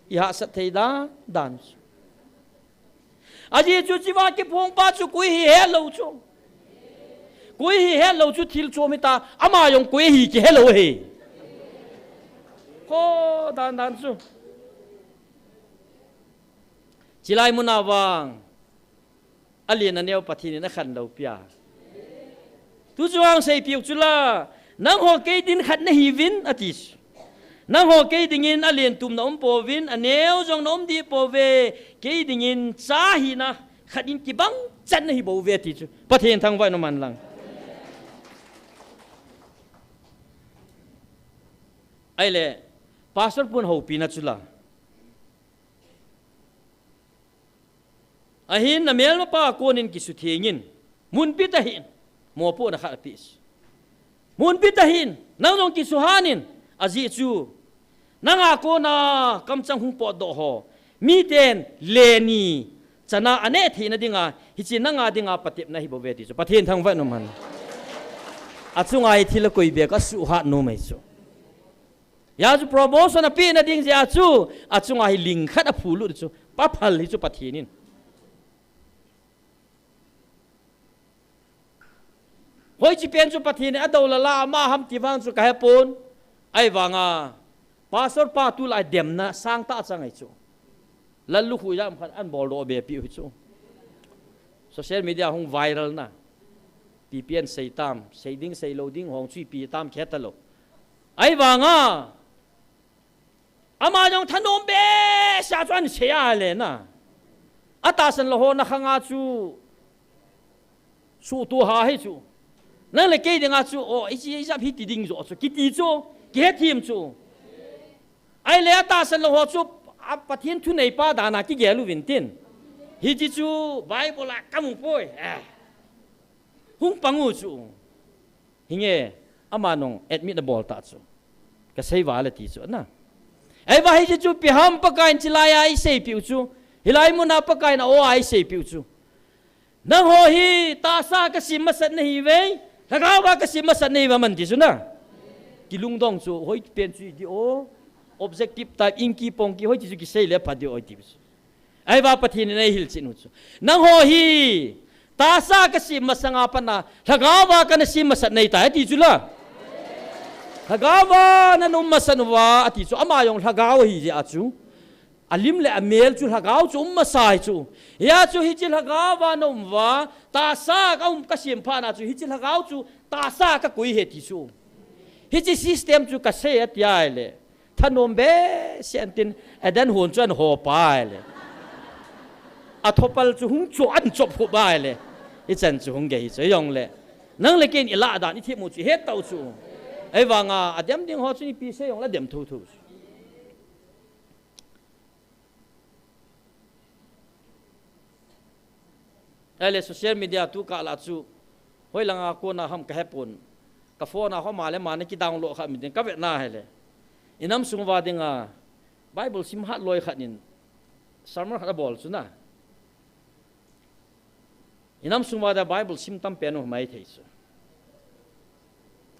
Ihahsat thei dan dan chu. Ajeh chu hichea kiphong pa chu koi hi helou chu. Koi hi helou chu thil chom hita, ama jong koi hi kihelou ahi. Kho dan dan chu. Chulai muna vang. Alen aneo Pathen in akhanlou pia. Tu chu ahin seipeh u chu la, nangho kei din khat nahiuvin, ati chu. Nangho kei dingin alen tum naum pouvin, aneo jong naum deh pouve, kei dingin cha hina khat in kibang chan nahi bouve, ati chu. Pathen thangvah in um hen lang. Ahile, Pastor pun houpina chu la. Ahin namelmapa konin kisuthengin, munpi tahih in, mopohna khat apeh. Munpi tahih in, nang jong kisuhan in, ajeh chu, nanga kona kamchang hung potdoh ho, miten leni, chana aneh theina dinga, hiche nanga dinga patepna ahi bouve ti chu, Pathen thangvah in um hen. Achunga hi thil akoi beh a suhhat nom ahi chu. Hia chu promotion apehna ding jeh a chu, achunga hi ling khat aphulut chu, aphal hi chu Pathen in. Hoiche pen chu Pathen in adoulal a ama ham ti vang chu kahepon, ahivanga, Pastor pa tulai demna sangtah chang ahi chu. Lallukhuh jam khat an bol doh be pi u chu. Social media hung viral na. Pi pi an sei tam, sei ding sei lou ding hong chu ipi tam khe ta lou. Ahivanga, ama jong thanom be sa chu an sei a le na. Atahsan lou ho na khanga chu suhtuh ha hi chu. Nang le kei dinga chu, o, i chi, i jap hi ti ding jo chu. Kiti chu, kihe thim chu. Ahile atahsan lou ho chu, a Pathen thuneipa dana kigel uvin tin. Hichi chu Bible a kamu poi. Eh. Hung pang u chu. Hinge, ama nung admit abol ta chu. Kasei val ati chu na. Ahivang hichi chu ipi ham Pakaiyin chilai a eiseipi u chu. Hilai muna Pakaiyin a o a eiseipi u chu. Nangho hi tahsa a kasem masat nahiuve, lhagao a kasem masat nahiuve aman ti chu na. Kilungdong chu, hoi pen chu idi o, objective type, inki pongki, hoi ti chu kisei le pha di o ti chu. Ahivang Pathen in eihil chin u chu. Nangho hi, tahsa a kasem masanga pat a, lhagao a kana sem masat nahitai ati chu la. Lhagao a nanom masat uva ati chu, ama jong lhagao ahi jeh a chu. Alim le amel chu lhagao chu um masa hi chu. Hia chu hichi lhagao a na um uva, tahsa a ka um kasem phat na chu, hichi lhagao chu tahsa a kakoi ahi ti chu. Hichi system chu kasei ati ahile. Thanom be sen tin, Eden hon chu an ho pa ahile. Athopal chu hung chu an chop khu ba ahile. Ichan chu hung gei hi chu, jongle. Nang le kei in ilah dan, ithim u chu, het tau chu. Ahivanga, adem ding ho chu ipi sei jongle adem thotho chu. Ahile social media tu kah la chu, hoi langa kona ham kahepon. Ka phone a homa le mana kidownload kha mi ding, kavet na ahile. Inam sung uva dinga, Bible sim hat loi khat in, sermon khat abol chu na. Inam sung uva dia Bible sim tam pen u maithei chu.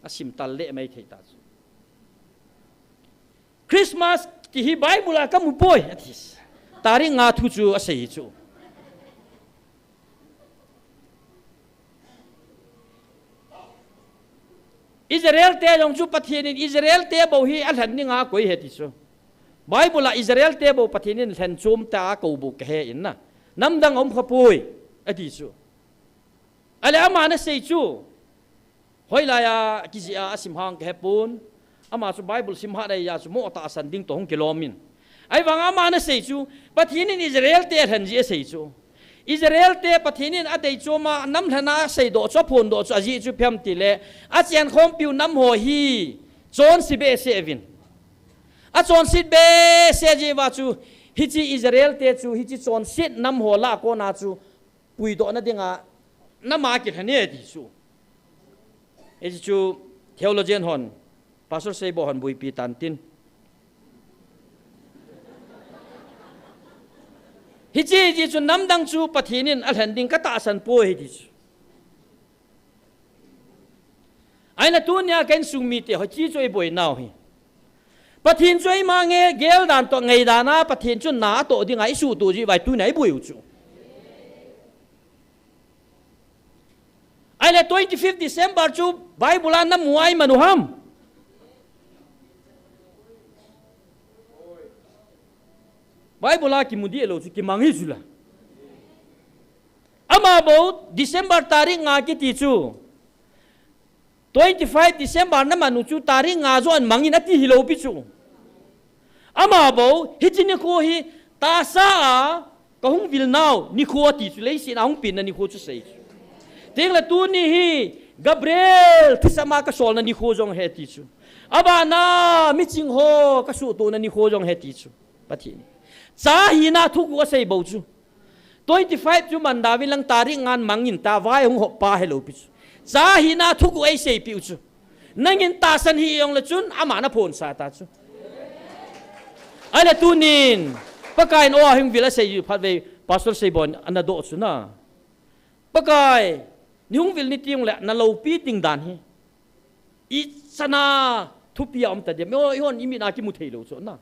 Asim tal le maithei ta chu. Christmas ti hi Bible a kamu poi, ati. Tarik nga thu chu asei chu. Israel te jong chu Pathen in Israel te bou hi alhen dinga akoi ahi ti chu. Bible a Israel te bou Pathen in lhen chom ta akou bou kahe in na. Namdang aum kha poi, ati chu. Ahile ama nasei chu. Hoilai a kijih a asim ham kahepon. Ama chu Bible sim hat ahi a chu mo tahsan ding toh hung kilom in. Ahivang ama nasei chu, Pathen in Israel te alhen jeh asei chu. Israel te Pathen in adei chom a, namlhen a aseidoh chu, aphondoh chu ajeh chu ipi ham tile, achenkhompiu nam ho hi chonse behseh uvin. Achonset behseh jeh uva chu, hiche Israel te chu, hiche chonset nam ho lah a kona chu, puidoh na dinga, nama kilhen e ti chu. Hiche chu theologian hon, Pastor Seibo hon buipi tan tin. Hiche, hiche chu namdang chu Pathen in alhen ding katahsan poi ahi ti chu. Ahile tunia ka insung mite ho, hiche chu eiboinau hi. Pathen chu eima nge gel dan toh ngaidan a, Pathen chun na atoh dinga isuhtoh jeh uva tunia eiboi u chu. Ahile twenty-fifth December chu Bible a namu a iman u ham? Bible a kimu dih lou chu kimang hi chu la. Ama bou December tarik nga kiti chu. Twenty-five December naman u chu tarik nga joh in mangin ati hilou pi chu. Ama bou, hiche nikho hi tahsa a kahung vil nau nikho ati chu, leiset a hung penna nikho chu sei chu. Tengle tuni hi Gabriel thisam a kasolna nikho jong ahi ti chu. Abana miching ho kasuhtohna nikho jong ahi ti chu. Pathen. Cha hina thuguh asei bou chu. Twenty-five chu mandauvin lang tarik ngan mangin ta vai hung hop pa helou pi chu. Cha hina thuguh eiseipiu chu. Nangin tahsan hih jongle chun ama naphonsa ta chu. Ahile tunin, Pakai in o a hung vil asei u phat vei, Pastor Seibon ana doh chu na. Pakai, neihung vil ni tiungle, naloupi ding dan hi. Ichan a thupi a um ta dia, mi o, ihon imit a kimu thei lou chu na.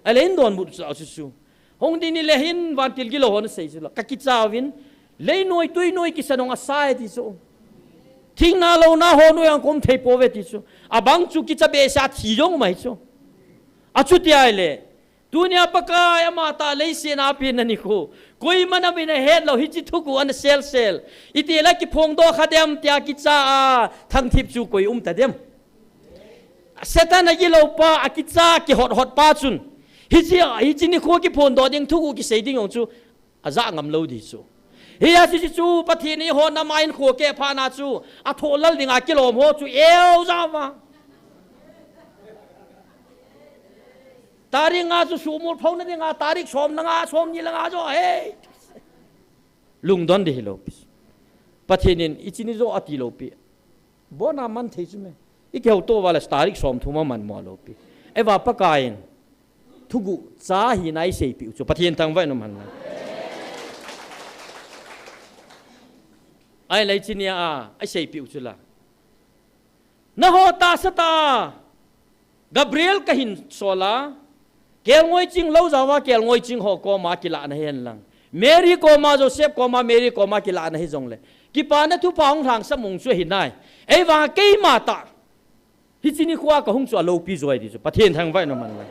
Ahile in donbut chu, chu, chu. Hung ding ni le hin vantil gilou hon asei chu la. Kakicha uvin, leinoi, tuinoi kisa nung asa e ti chu. Thingna louna ho noi a kaum thei pouve ti chu. Abang chu kicha behseh a thi jong um ahi chu. Achuti ahile, Tunia Pakai ama tah leiset a apen nikho, koiman amin ahet lou, hiche thuguh ana selsel, itih le kiphongdoh kha dem tia kicha a thangthip chu koi um ta dem? Satan agilou pa, akicha kihothot pa chun, hiche, hiche nikho kiphondoh ding, thuguh kisei ding jong chu aja ngam lou ding chu. Hijeh chun chu Pathen in eiho nam a hinkho keh phat na chu, athoh lal dinga kilom ho chu eu jao va. Tarik nga chu sumul phouna dinga, tarik som le nga, som ni le nga joh hi lungdon ding hilou pi. Pathen in hiche ni joh ati lou pi. Abona man thei chu me. Ikihouto uva le tarik som thum a man mo lou pi. Ahivang Pakai in thuguh cha hina eiseipeh u chu Pathen thangvah in um hen lang. Ahile hiche nia a, eiseipeh u chu la. Nangho tahsa tah a Gabriel kahin sol a, kelngoi ching lou jao va, kelngoi ching ho koma kilah na hihen lang, Mary koma, Joseph koma, Mary koma kilah na hijongle, kipana thupha hung lhangsam u chu ahi nai. Ahivang keima tah hiche nikho a kahung chu aloupi joi ding chu Pathen thangvah in um hen lang.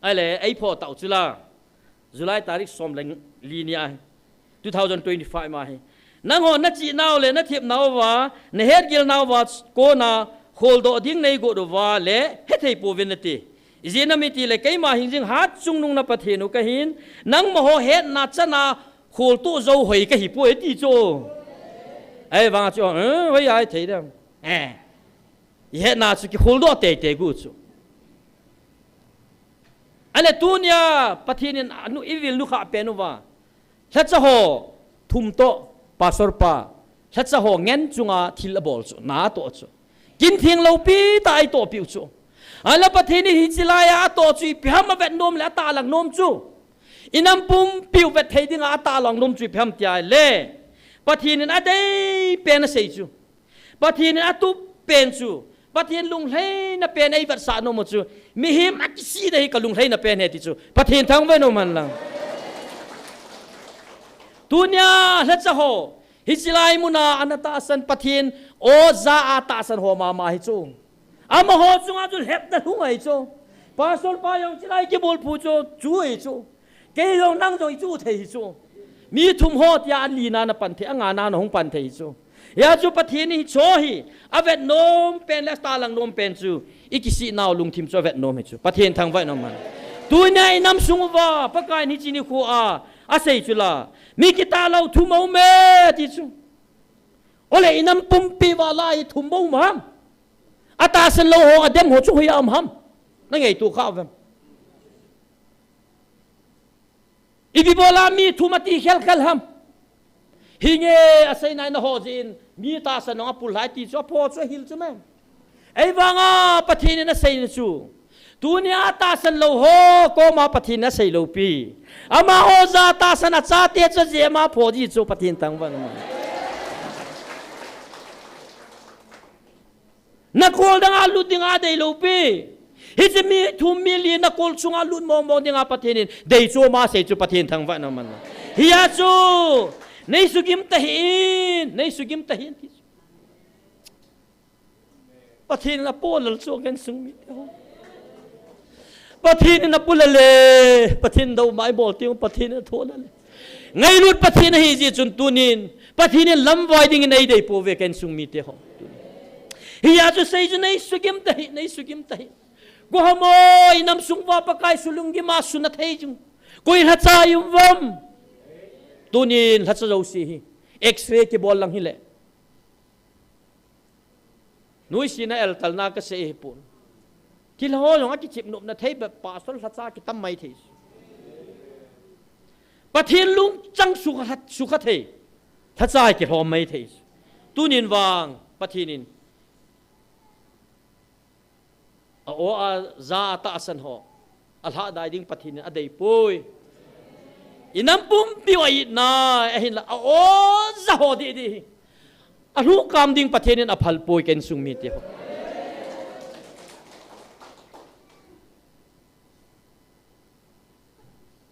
Ahile, eiphoh tau chu la. July tarik som le li ni a, two thousand twenty-five ma hi. Nangho nachih nau le nathep nauva, nahetgil nauva kona kholdoh ding neigot uva le hethei pouvin nate. Ijeh inem itile keima hingjing hatchungnung na Pathen u kahin, nangma ho hetna chan a kholtoh jou hoi kahi poi ati chu. Ahivang chu, eh, hoi a hethei dem. Eh. Ihetna chu kikholdoh teitei gu chu. Ahile tunia Pathen in anu, ivil nukhah pen uva, lhacha ho thum toh, pastor pa, lhacha ho ngen chunga thil abol chu, na atoh chu, kin theng loupi tah a eitohpi u chu. Ahile Pathen in hiche lai a atoh chu ipi ham avet nom le atahlang nom chu, inam pumpi u vet thei dinga atahlang nom chu ipi ham tia le, Pathen in adei pen asei chu. Pathen in atup pen chu, Pathen lunglhaina pen eivetsah nom u chu, mihem akisihna hi kalunglhaina pen ahi ti chu Pathen thangvah in um hen lang. Tunia lhacha ho, hiche lai muna ana tahsan, Pathen oja a tahsan ho mama hi chu. Amaho chunga chu lhepna lhung ahi chu. Pastor pa jong hiche lai kibulphu chu, chu ahi chu. Kei jong nang jong ichu thei hi chu. Mi thum ho tia alina napan thei, angana nahung pan thei hi chu. Hia chu Pathen in hicheho hi avet nom pen le atahlang nom pen chu, ikisih nau lungthim chu avet nom hi chu. Pathen thangvah in um hen. Tunia inam sung uva Pakai in hiche nikho a asei chu la, mi kitah lou thum aume ati chu. Ole inam pumpi uva la hi thum bou um ham? Atahsan lou ho, adem ho chu hoiya um ham? Nangaito kha uvem? Ipi bola mi thum ati khelkhel ham? Hinge, asei nai naho jeh in mi tahsan nung apul lhai ti chu apho chu ahil chu me. Ahivanga Pathen in aseina chu, tunia atahsan lou ho koma Pathen in asei lou pi. Amaho ja tahsan achate chu ajeh a apho ji chu Pathen thangvah in um hen. Nakol danga lut dinga adei lou pi. Hiche mi thum mi li nakol chunga lut mong mong dinga Pathen in dei chu ama sei chu Pathen thangvah in um hen. Hia chu, nei sugim tahih in, nei sugim tahih in ti chu. Pathen in apolal chu ken sung mite ho. Pathen in apulal e, Pathen dou mai bol teng, Pathen in atholal e. Ngailut Pathen ahi jeh chun tunin Pathen in lamvai dingin eidei pouve ken sung mite ho. Hia chu sei chu nei sugim tahih, nei sugim tahih. Gohamo inam sung uva Pakai su lunggim a suna thei jing. Koi lhacha i um uvem? Tunin lhacha jouse hi X-ray kibol lang hile, nuisat na eltalna kasei hipon. Thilha ho jong akichip nopna thei bep pastor lhacha kitam mai thei. Pathen lungchang sukha, sukha thei. Lhacha kilhom mai thei. Tunin vang Pathen in a o a ja a tahsan ho alhahdai ding Pathen in adei poi. Inam pumpi u a itna ahinla a o ja ho didi hi alhuhkam ding Pathen in aphal poi ken sung mite ho.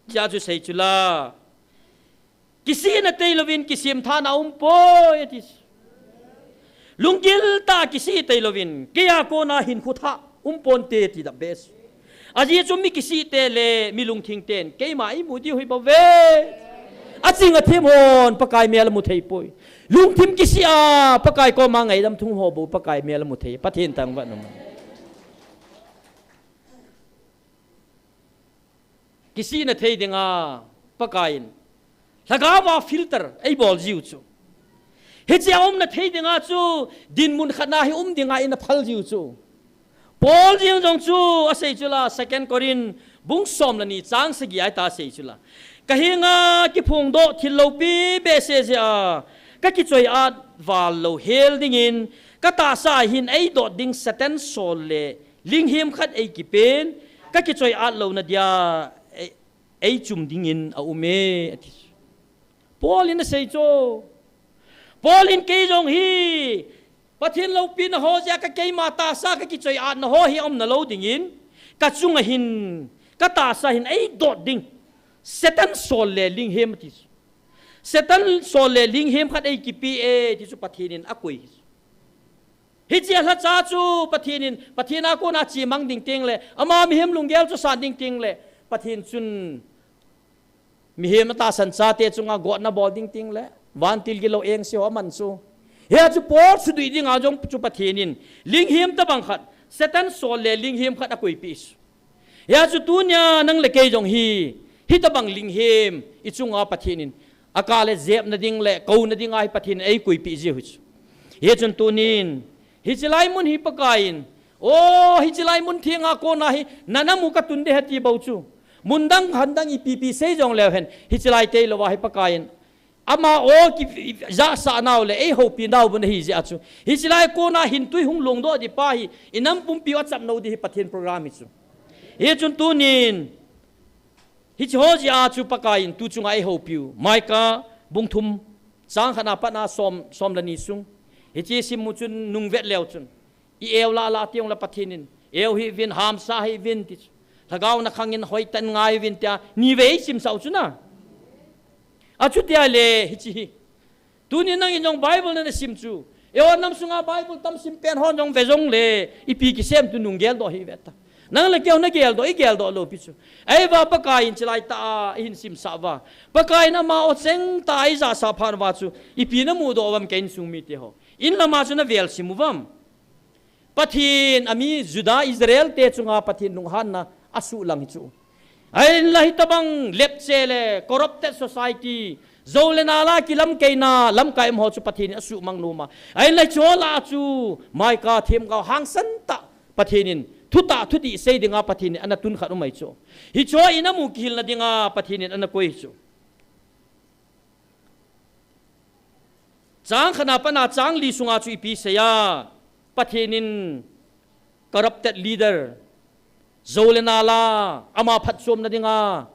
Hia chu sei chu la. Kisihna tei louvin kisemthahna umpoi ati. Lunggil tah a kisih tei louvin keija kona hinkho thah umponte ti da best. Ajeh chu mi kisih te le mi lungthim ten keima eimu diu hi bou ve. Aching athem hon Pakai mel amu thei poi. Lungthim kisih a Pakai koma ngaidam thum ho bou Pakai mel amu thei. Pathen thangvah in um. Kisihna thei dinga Pakai in lhagao a filter eibol jiu chu. Hiche a umna thei dinga chu dinmun khat na hi um dinga in aphal jiu chu. Paul jeng jong chu asei chu la, Second Corinth bung som le ni chang sagi a hi ta asei chu la. Ka henga kiphongdoh thil loupi behseh jeh a ka kichoi-at val louhel dingin ka tahsa a hin eidot ding Satan sol le linghem khat eikipen, ka kichoi-at louna dia ei, eichum dingin aum e, ati. Paul in asei chu. Paul in kei jong hi Pathen loupina ho jeh a ka keima tahsa ka kichoi-atna ho hi aumna lou dingin, ka chunga hin, ka tahsa hin eidot ding Satan sol le linghem ati chu. Satan sol le linghem khat eikipe e ti chu Pathen in akoi. Hiche a lhacha chu Pathen in, Pathen a kona chemang ding teng le, ama mihem lunggel chu san ding teng le, Pathen chun mihem atahsan chate chunga gotna bol ding teng le, vantil gilou engse ho aman chu. Hia chu Paul sudui dinga jong chu Pathen in linghem tabang khat, Satan sol le linghem khat akoipeh chu. Hia chu tunia nang le kei jong hi, hitabang linghem ichunga Pathen in akah le jepna ding le kouna dinga hi Pathen in eikoipeh jiu hi chu. Hichun tunin, hiche lai mun hi Pakai in, o, hiche lai mun thenga kona hi nana mu katun ding ahi ti bou chu. Mun dang khan dang ipi pi sei jong leu hen, hiche lai teilouva hi Pakai in ama o kijahsah nau le eihoupi nau bou ahi jeh a chu, hiche lai kona hin tui hung longdoh ding pa hi, inam pumpi u achap nou ding hi Pathen program hi chu. Hichun tunin, hiche ho jeh a chu Pakai in tu chunga eihoupiu Micah bung thum chang khat na pat na som, som le ni sung. Hiche sim u chun nung vet leu chun, i-eu lah lah teng le Pathen in, eu hih uvin, hamsa hih uvin ti chu. Lhagao na khang in hoitah in ngai uvin tia ni vei eisimsah u chu na. Achuti ahile hiche hi, tunin nangin jong Bible nana sim chu, eiho nam sunga Bible tam sim pen hon jong ve jong le, ipi kisem tu nung geldoh hih ve ta. Nang le kei hon nageldoh, igeldoh lou pi chu. Ahivang Pakai in hiche lai tah a eihin simsah uva, Pakai in ama o cheng tah a eijahsah phat uva chu, ipi namudoh uvem ka insung mite ho? In lama chu navel sim uvam? Pathen a mi Judah Israel te chunga Pathen lunghanna asuhlang hi chu. Ahinla hitabang lepche le corrupted society, jou le nal a kilamkeina lamkai um ho chu Pathen in asuhmang nom a. Ahinla hiche ho lah a chu Micah themgao hangsan tah Pathen in thutah thudih sei dinga Pathen in ana tun khat um ahi chu. Hiche ho in amu kihilna dinga Pathen in ana koi hi chu. Chang khat na pat na chang li sunga chu ipi sei a, Pathen in corrupted leader, jou le nal a ama phatchomna dinga,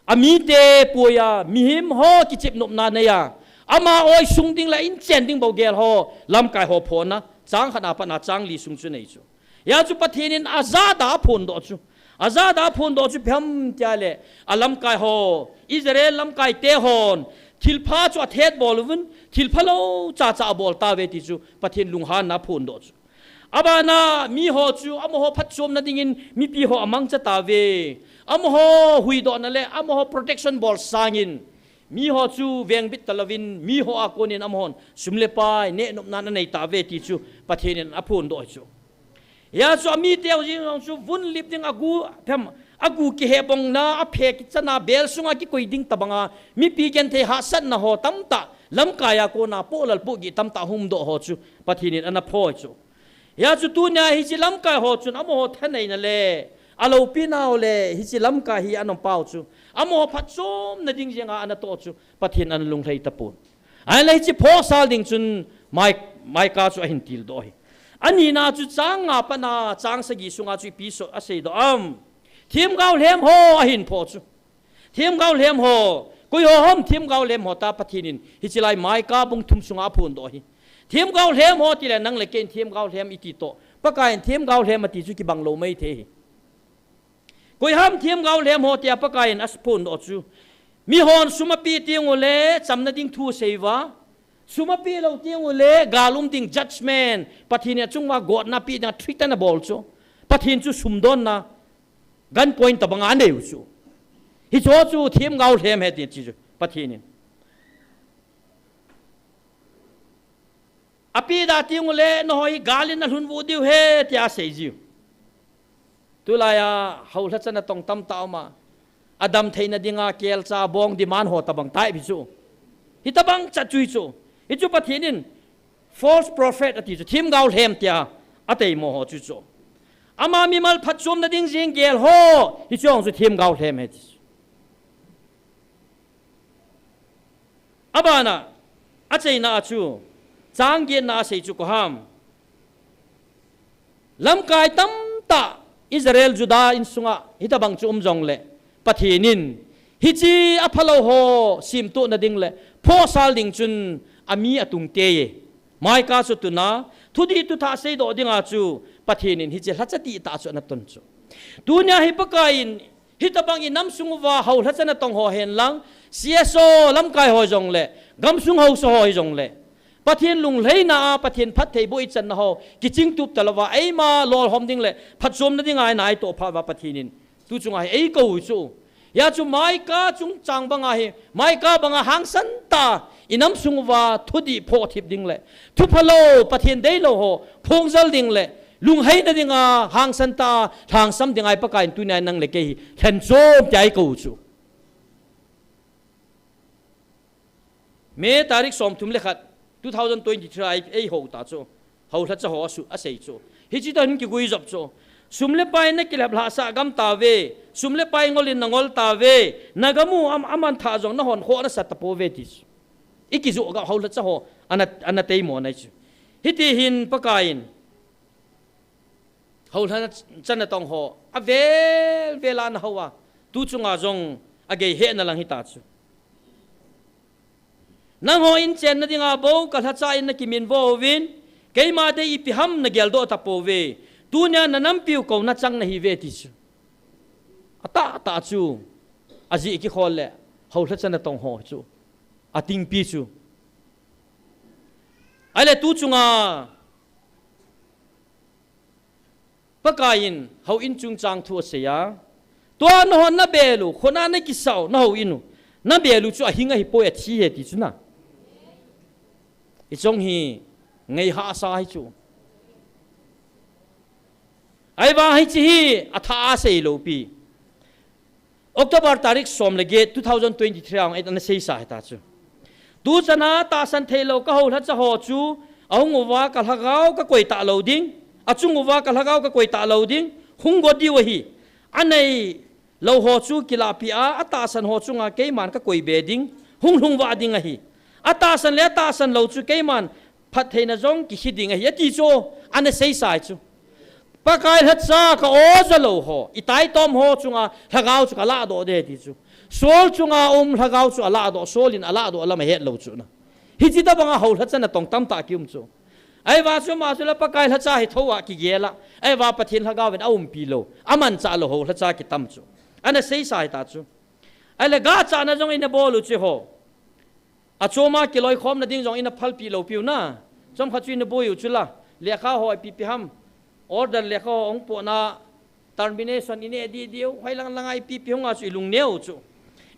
amite pui a, mihem ho kichep nopna nei a, ama oi sung ding le in chen ding bou gel ho, lamkai ho phonna, chang khat na pat na chang li sung chu nei chu. Hia chu Pathen in ajada aphondoh chu. Ajada aphondoh chu ipi ham tia le, alamkai ho, Israel lamkai te hon, thilpha chu athet bol uvin, thilpha lou chacha abol tauve ti chu Pathen lunghanna aphondoh chu. Abana miho chu amaho phatchomna dingin mipi ho amangcha tauve. Amaho huhdohna le amaho protection bol sangin, miho chu vengbit talouvin, miho a konin amahon sum le pai neh nopna anei tauve ti chu Pathen in aphondoh hi chu. Hia chu amite ho jeng jong chu vun lip ding agu, phem, agu kihebongna, aphe kichana, bel sunga kikoi ding tabanga, mipi genthei hahsatna ho tamtah, lamkai a kona pohlal pohgih tamtah humdoh ho chu Pathen in ana pho hi chu. Hia chu tunia hiche lamkai ho chun amaho thaneina le, aloupina u le, hiche lamkai hi ana pao chu, amaho phatchomna ding jenga ana toh chu, Pathen ana lunglhai tapon. Ahinla hiche phosal ding chun Mai-, Micah chu ahin tildoh hi. Anina chu chang nga pat na chang sagi sunga chu ipi aseidoh am? Themgao lhem ho ahin pho chu. Themgao lhem ho, koi ho ham themgao lhem ho ta Pathen in hiche lai Micah bung thum sunga aphondoh hi. Themgao lhem ho tile nang le kei in themgao lhem iti toh, Pakai in themgao lhem ati chu kibang lou maithei hi. Koi ham themgao lhem ho tia Pakai in aphondoh chu. Mihon sum apeh teng ule chamna ding thu asei uva, sum apeh lou teng ule gal um ding judgment, Pathen in achunguva gotna apeh dinga threaten abol chu. Pathen chu sumdonna Gun point tabang a anei u chu. Hicho chu themgao lhem ahi ti chu Pathen in. Api da teng uleh nahoi gal in alhun vuh diu ahi tia asei jiu. Tulai a houlhacha natong tamtah um a, adam theina dinga kelcha bong demand ho tabang tai pi chu. Hitabang cha chu hichu. Hichu Pathen in false prophet ati chu, themgao lhem tia ateimo ho chu chu. Ama mimal phatchomna ding jing gel ho, hichu chu themgao lhem ahi ti chu. Abana, acheina a chu, chang getna a sei chu koiham. Lamkai tamtah Israel, Judah insunga hitabang chu um jongleh, Pathen in hiche aphalou ho simtohna ding le phosal ding chun ami atung tei e. Micah chu tuna, thudih thuthah seidoh dinga chu Pathen in hiche lhacha dihtah chu ana ton chu. Tunia hi Pakai in hitabang inam sung uva houlhacha natong ho hen lang, C S O lamkai ho jongleh, gamsung haosa ho hijongleh, Pathen lunglhaina a, Pathen phattheiboh ichanna ho kichingtup talouva, eima lolhom ding le phatchomna dinga eina eitoh phat uva Pathen in tu chunga hi eikou u chu. Hia chu Micah chungchang banga hi, Micah banga hangsan tah a inam sung uva thudih phoh thip ding le thuphalou, Pathen deilou ho phongjal ding le lungheina dinga hangsan tah a lhangsam dinga hi Pakai in tunia nang le kei hi lhenchom tia eikou u chu. May tarik somthum le khat, two thousand twenty-three a ei, eihou ta chu. Houlhacha ho asu, asei chu. Hiche toh hin kiguijop chu. Sum le pai nakilhep lhahsah gam tauve. Sum le pai ngol in nangol tauve. Nagam u am, aman thah jong nahon khoh nasa tapouve ti chu. Ikijoh gam houlhacha ho ana, ana teimo nai chu. Hiti hin Pakai in houlhacha natong ho avel vel a ana hou a, tu chunga jong agei hehna lang hita chu. Nangho in chenna dinga bou kalhacha in nakiminvo uvin, keima dei ipi ham nageldoh tapouve. Tunia nanampiu kouna chang nahiuve ti chu. Atahtah chu, ajeh kikhol le houlhacha natong ho chu atingpi chu. Ahile tu chunga Pakai in houin chungchang thu asei a, tua nahon nabel u, khona nakisah u, nahouin u, nabel u chu ahing ahipoi, athi ahi ti chu na. Hiche jong hi ngeihahsa ahi chu. Ahivang hiche hi athah a seilou pi. October tarik som le get, two thousand twenty-three a hung ana seisa hita chu. Tuchan a tahsan theilou ka houlhacha ho chu, ahung uva ka lhagao ka koi talou ding, achung uva ka lhagao ka koi talou ding, hung got diu ahi. Aneilou ho chu kilahpeh a, atahsan ho chunga keiman ka koi be ding, hung lhung vah ding ahi. Atahsan le atahsan lou chu keiman phattheina jong kikhi ding ahi, ati chu, ana seisa chu. Pakai lhacha ka o jalou ho, itaitom ho chunga lhagao chu ka lahdoh ding ahi ti chu. Saul chunga um lhagao chu alahdoh, Saul in alahdoh lam ahet lou chu na. Hiche tabanga houlhacha natong tamtah kium chu. Ahivang chu ama chu la Pakai lhacha hi thou a kigel a. Ahivang Pathen lhagao in aumpi lou, amanchah lou houlhacha kitam chu. Ana seisa hita chu. Ahile gachana jong ina bol u chu ho. Achoma kiloikhomna ding jong ina phalpeh lou piu na. Chomkhat chu ina boi u chu la. Lekha ho ipi ipi ham. Order lekha ho hung pohna termination ineh dih diu. Hoilang langa ipi ipi hunga chu ilung neo chu.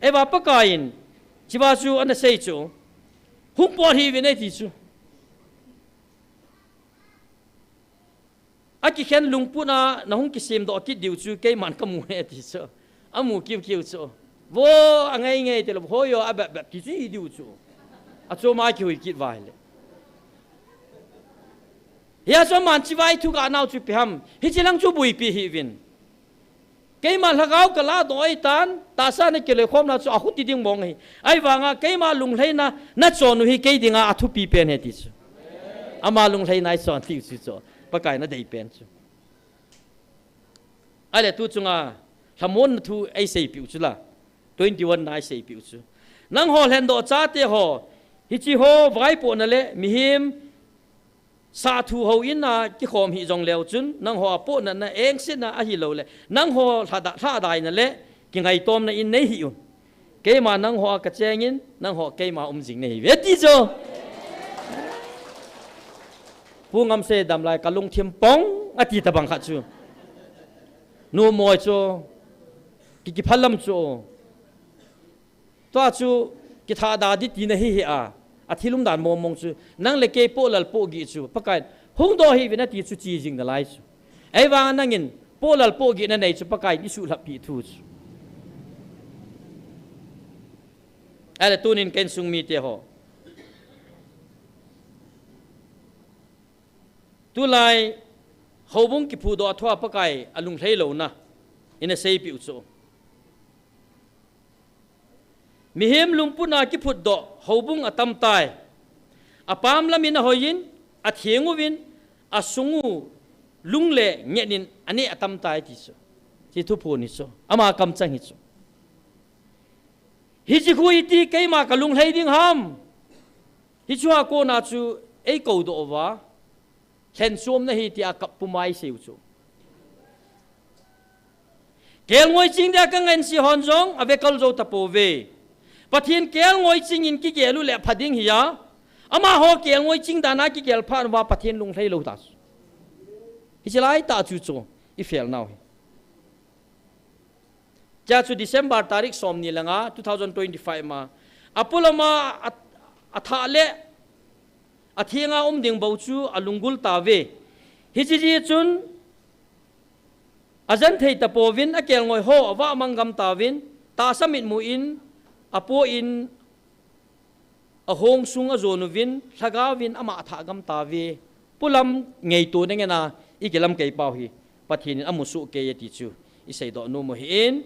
Ahivang Pakai in, hicheva chu ana sei chu. Hung pot hih uvin ahi ti chu. Akikhen lungput a nahung kisemdoh kit diu chu keiman kamu e ti chu. Amu kiu kiu chu. Vo, angai ngai tilou, hoi o, abep bep ti chu hi diu chu. Achoma kihui kit uva ahile. Hia chu aman hicheva thu gah nau chu ipi ham. Hiche lang chu boipi hih uvin. Keima lhagao ka lahdoh ahitan, tahsa na kiloikhomna chu ahuti ding mong ahi. Ahivanga keima lunglhaina nachon u hi kei dinga athupi pen ahi ti chu. Ama lunglhaina ichon tiu chu chu. Pakai in adei pen chu. Ahile tu chunga lhamonna thu eiseipeh u chu la. Twenty-one na eiseipeh u chu. Nangho lhendoh chate ho, hiche ho vaipohna le mihem sahthu houin a kikhom hih jongleu chun, nangho a pohnatna engsetna ahilouleh, nangho lhada-, lhahdaina le kingaitomna in nei hih un. Keima nangho a kachengin, nangho keima umjing nahiuve ti chu. Pu Ngamsei damlai kalungthim pong ati tabang khat chu. Nu Moi chu, Ki, kiphalam chu. Tua chu, kithada di tina hi hi a. A thil umdan mong mong chu. Nang le kei pohlal pohgih chu. Pakaiyin, hung doh hihuvin ati chu chi jing nalai chu. Ahivang nangin, pohlal pohgih nanei chu Pakaiyin isuhlhap pi thu chu. Ahile tunin ka insung mite ho. Tulai, houbung kiphudoh a thua Pakai alunglhai louna. Ina seipiu chu. Mihem lungput a kiphutdoh, houbung atam tai. Apam lamin ahoiyin, atheng uvin, asung u lung le ngetnin aneh atam tai ti chu. Hiche thuphon hi chu. Ama kamchang hi chu. Hiche khu iti keima kalunglhai ding ham. Hichea kona chu eikoudoh uva. Lhenchomna hi tia kap puma iseiu chu. Kelngoi ching dia ka ngense hon jong, ave kal jou tapouve. Pathen kelngoi chingin kigel u le pha ding hi a. Amaho kelngoi ching dan a kigel phat uva Pathen lunglhai lou ta chu. Hiche lai tah chu chu, i fel nau hi. Tia chu December tarik somni langa, two thousand twenty-five ma. Apolam a, a, athah le, athenga um ding bou chu alunggul tauve. Hiche jeh chun, ajen thei tapouvin, akelngoi ho, avah mang gam tauvin, tahsa mitmu in, apo in, ahong sung ajon uvin, lhagaovin ama athah gam tauve. Polam ngaito na ngen a, i kilamkai pau hi. Pathen in amu soh kei e ti chu, i seidoh nom u ahin.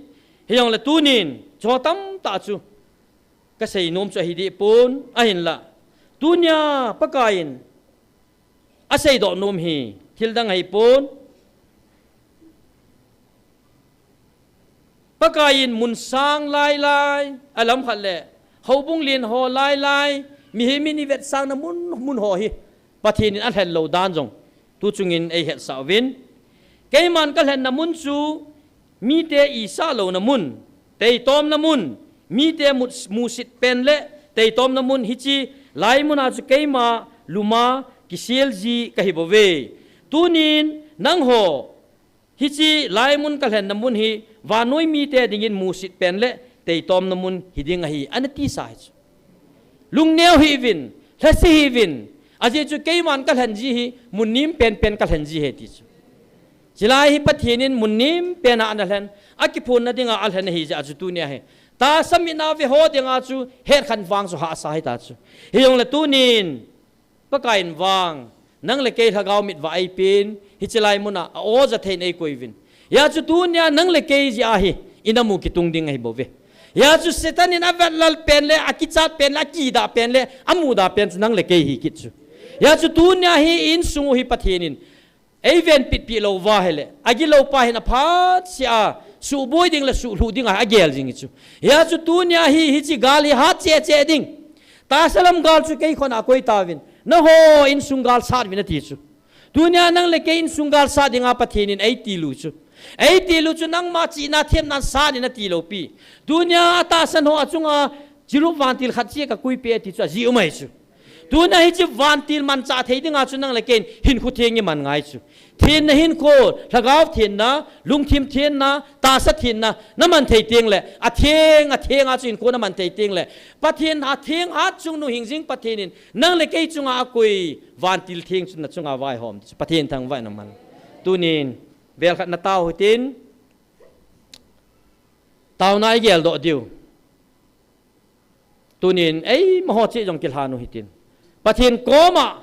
Hijongle tunin, chu tamtah chu, ka seinom chu ahi deh pon, ahinla. Tunia, Pakaiyin, aseidoh nom hi, thil dang ahi pon. Pakaiyin mun sang lai lai, alam khat le, houbung len ho lai lai, mihem in i vetsahna mun, mun ho hi, Pathen in alhen lou dan jong, tu chungin eihetsah uvin. Keiman kalhenna mun chu, mite isah louna mun, teitomna mun, mite mu-, musit pen le, teitomna mun, hiche, lai muna chu keima, luma, kisel ji kahi bouve. Tunin, nangho, hiche laimun kalhenna mun hi, vannoi mite dingin musit pen le teitomna mun hiding ahi, ana tisa hi chu. Lungneo hih uvin, lhase hih uvin, ajeh chu keiman kalhen ji hi, mun nem penpen kalhen ji ahi ti chu. Chulai hi Pathen in mun nem pen a ana lhen, akiphonna dinga alhen ahi jeh a chu tunia hi. Tahsa mit a ve ho dinga chu, hetkhen vang chu hahsa hita chu. Hijongle tunin, Pakaiyin vang, nang le kei lhagao mit vah eipen, hiche laimun a, a-o ja thei in eikoi uvin. Hijeh chun tunia nang le kei jeh a hi, i namu kitung ding ahi bouve. Hijeh chun Satan in avetlal pen le, akichat pen le, akidah pen le, amudah pen chu nang le kei hi kit chu. Hijeh chun tunia hi insung u hi Pathen in, eiven pitpi lou va hile, agilou pa hin aphat sea, suboi ding le sulhu ding a, agel jing hi chu. Hijeh chun tunia hi, hiche gal hi hat cheh cheh ding. Tahsa lam gal chu kei khut a koi tauvin. Nangho insung gal sat uvin ati chu. Tunia nang le kei insung gal sat dinga Pathen in eitil u chu. Eitil u chu nangma chihna themna sat in ati lou pi. Tunia atahsan ho achunga chirup vantil khat chu kakoi peh ati chu ajeh um ahi chu. Tunia hiche vantil manchah thei dinga chu nang le kei in hinkho theng iman ngai chu. Thenna hinkho, lhagao thenna, lungthim thenna, tahsa thenna, naman thei teng le, atheng, atheng a chu hinkho naman thei teng le, Pathen atheng hatchungnung hingjing Pathen in, nang le kei chunga akoi, vantil theng chu nachunga vaihom, Pathen thangvahna man. Tunin, vel khat natao hitin, taona igel doh diu. Tunin, eima ho cheh jong kilhan u hitin. Pathen koma,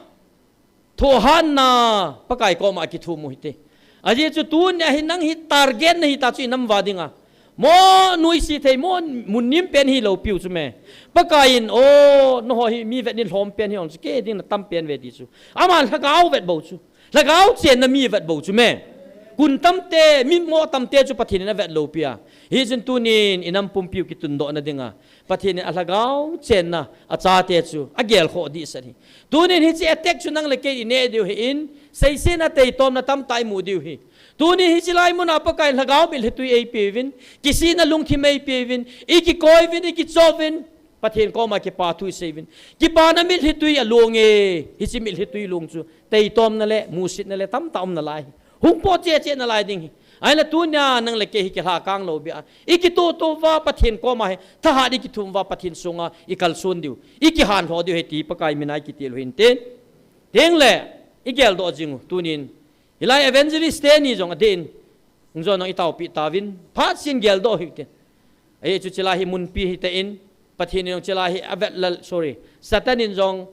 thohhatna, Pakai koma kithum u hite. Ajeh chu tunia hi nang hi target nahi ta chu inam uva dinga. Mo nuisat thei, mo mun nem pen hilou piu chu me. Pakaiyin, o, nangho hi mi vet nin lhom pen hi ong chu kei ding natam pen ve ti chu. Ama lhagao vet bou chu. Lhagao chenna mi vet bou chu me. Kun tamte, mi mo tamte chu Pathen in avet lou pi a. Hijeh chun tunin inam pumpiu kitundoh na dinga. Pathen in alhagao chenna achate chu agelkhoh dehset hi. Tunin hiche attack chu nang le kei ineh diu hi in, seisetna teitomna tamtah imu diu hi. Tunin hiche laimun a Pakai in lhagao mitlhi tui eipeuvin, kisihna lungthim eipeuvin, ikikoi uvin, ikichop uvin, Pathen koma kipathu isei uvin. Kipana mitlhi tui along e, hiche mitlhi tui long chu, teitomna le, musitna le, tamtah um nalai hi. Hung po cheh cheh nalai ding hi. Ahinla tunia nang le kei hi kilhakang lou bia, ikitoto uva Pathen koma hi, thahat ikithum uva Pathen sunga ikalson diu, ikihanlho diu ahi ti Pakai mina ikitil u hinte. Tengle, igeldoh jing u, tunin. Hilai evangelist teni jong adeh in, hung jon nang itaopi tauvin, phat sin geldoh u hite. Ahi chu chilai hi munpi hite in, Pathen in jong chilai hi avet lal, sorry, Satan in jong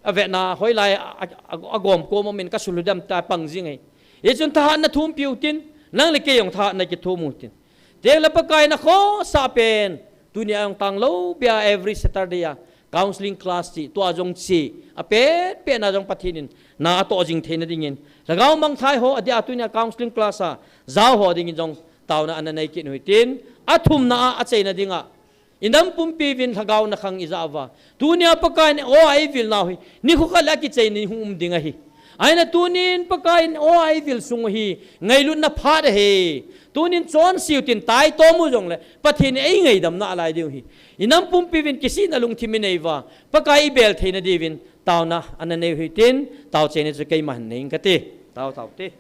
avetna hoilai a, a, a, agom kom umin kasulhudam ta pang jing ahi. Hichun thahatna thumpi utin, nang le kei jong thahatna kithum utin. Tengle Pakai in akhosah pen, tunia jong tanglou bia every Saturday a counseling class ti, tua jong chi, apetpet na jong Pathen in na atoh jing theina dingin, lhagao mangthai ho adia tunia counseling class a jao ho dingin jong taona ana nei kit u hitin, athumna a, achaina dinga, inam pumpi uvin lhagao nakhang ijah uva, tunia Pakai in o a eivil nau hi, nikho khat le akichaina hung um ding ahi. Ahinla tunin Pakai in o a eivil sung u hi, ngailutna phat ahi. Tunin chonse utin, taitom u jongle Pathen in eingaidam nalai diu ahi. Inam pumpi uvin kisihna lungthim inei uva, Pakai ibel theina diuvin taona ana nei u hitin, taochaina chu keima hin nei inge kati. Tao, tao te.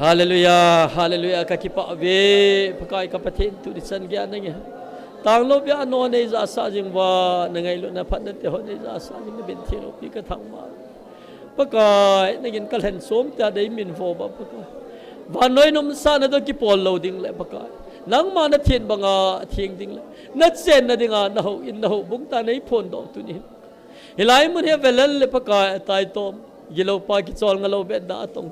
Hallelujah, hallelujah, ka kipah uve, Pakai ka Pathen, tuni chan geiya nangin tanglo bia a nao nei jasa jing uva, na ngailutna phatna te ho nei jasa jing, na min thilou pi ka thangvah. Pakai, nangin ka lhen som tia dei min vo ba, Pakai. Vannoi nomsahna toh kipol lou ding le, Pakai. Nangma na theng banga theng ding le, na chenna dinga na houin, na houbung tah nei phondoh tuni. Hilai mun hi a velal le, Pakai, a taitom, gilou pa kichol ngalou betda a tong.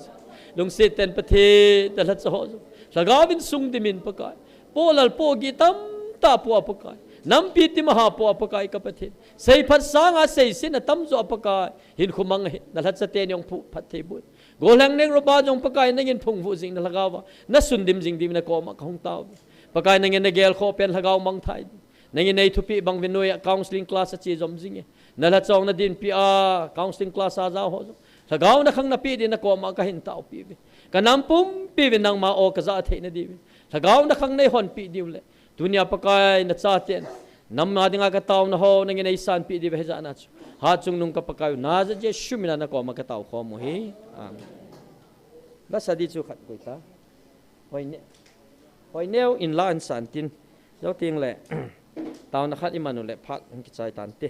Lungset ten Pathen, na lhacha ho jong lhagao in sung dimin, Pakai. Polal pohgih tamtah pua, Pakai. Nampi tim aha pua, Pakai ka Pathen. Seiphat sanga seisetna tamjo a, Pakai, hinkho mang ahi, na lhacha ten jong phu phatthei boh in. Gollhang Neuraba jong, Pakai, nangin phungvuh jing na lhagao va na sun dim jing diuvin na koma ka hung tao uve. Pakai, nangin na gelkhoh pen lhagao mangthah in. Nangin nei thupeh bang uve, noiya counseling class a che jom jing e. Na lhacha jong na dinpi a counseling class a jao ho jong lhagao na khang na peh din na koma ka hin taopi uve. Ka nam pumpi uvin nangma aw ka jah theina diuvin lhagao na khang nei honpeh diu le, tunia, Pakai, na chaten nangma dinga ka taona ho nangin nei sanpeh diu ahi jeh a chu, hatchungnung ka Pakai u, Nazareth Jesu mina na koma ka tao khom u ahi. Amen. Lasa di chu khat koi ta. Hoi ne-, hoi neo in la an san tin. Jou teng le, taona khat i man u le phat hung kichai tante.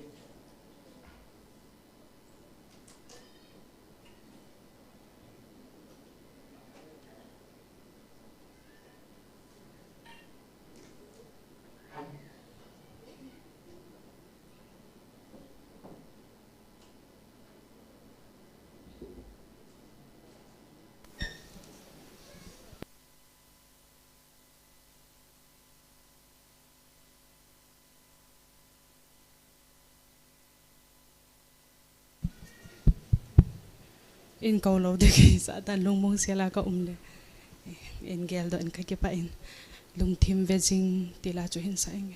In kou lou ding, Satan lungmong sela ka um le. In geldoh in ka kipah in. Lungthim vejing ti la chu hin sa inge.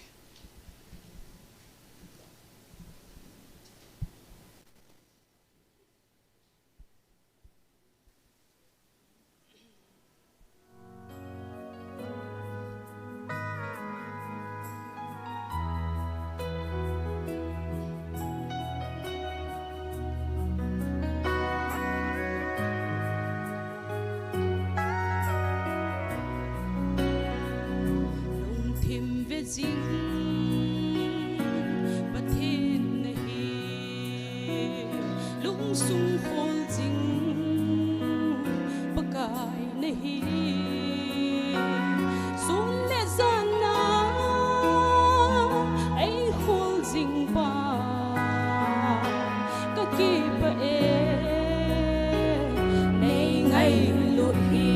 Lungthim vejing Pathen nahi, lungsung kholjing Pakai nahi. Sun le jan a ei kholjing pa ka kipah e, nei ngailut hi.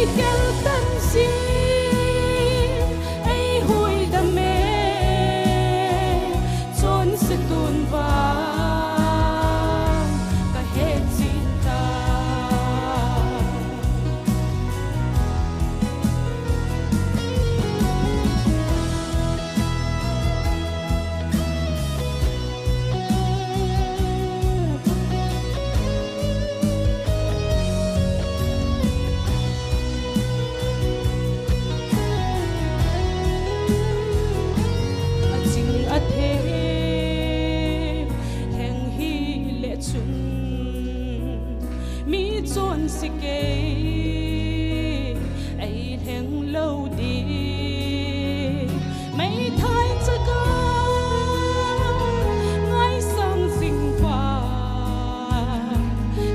Keltan sin ei huidam e, chonse tun vang ka hetchin ta. A ching a the lheng hi le chun, mi chonse kei ei lheng lo ding. Meithai chaka ngaisang jing pa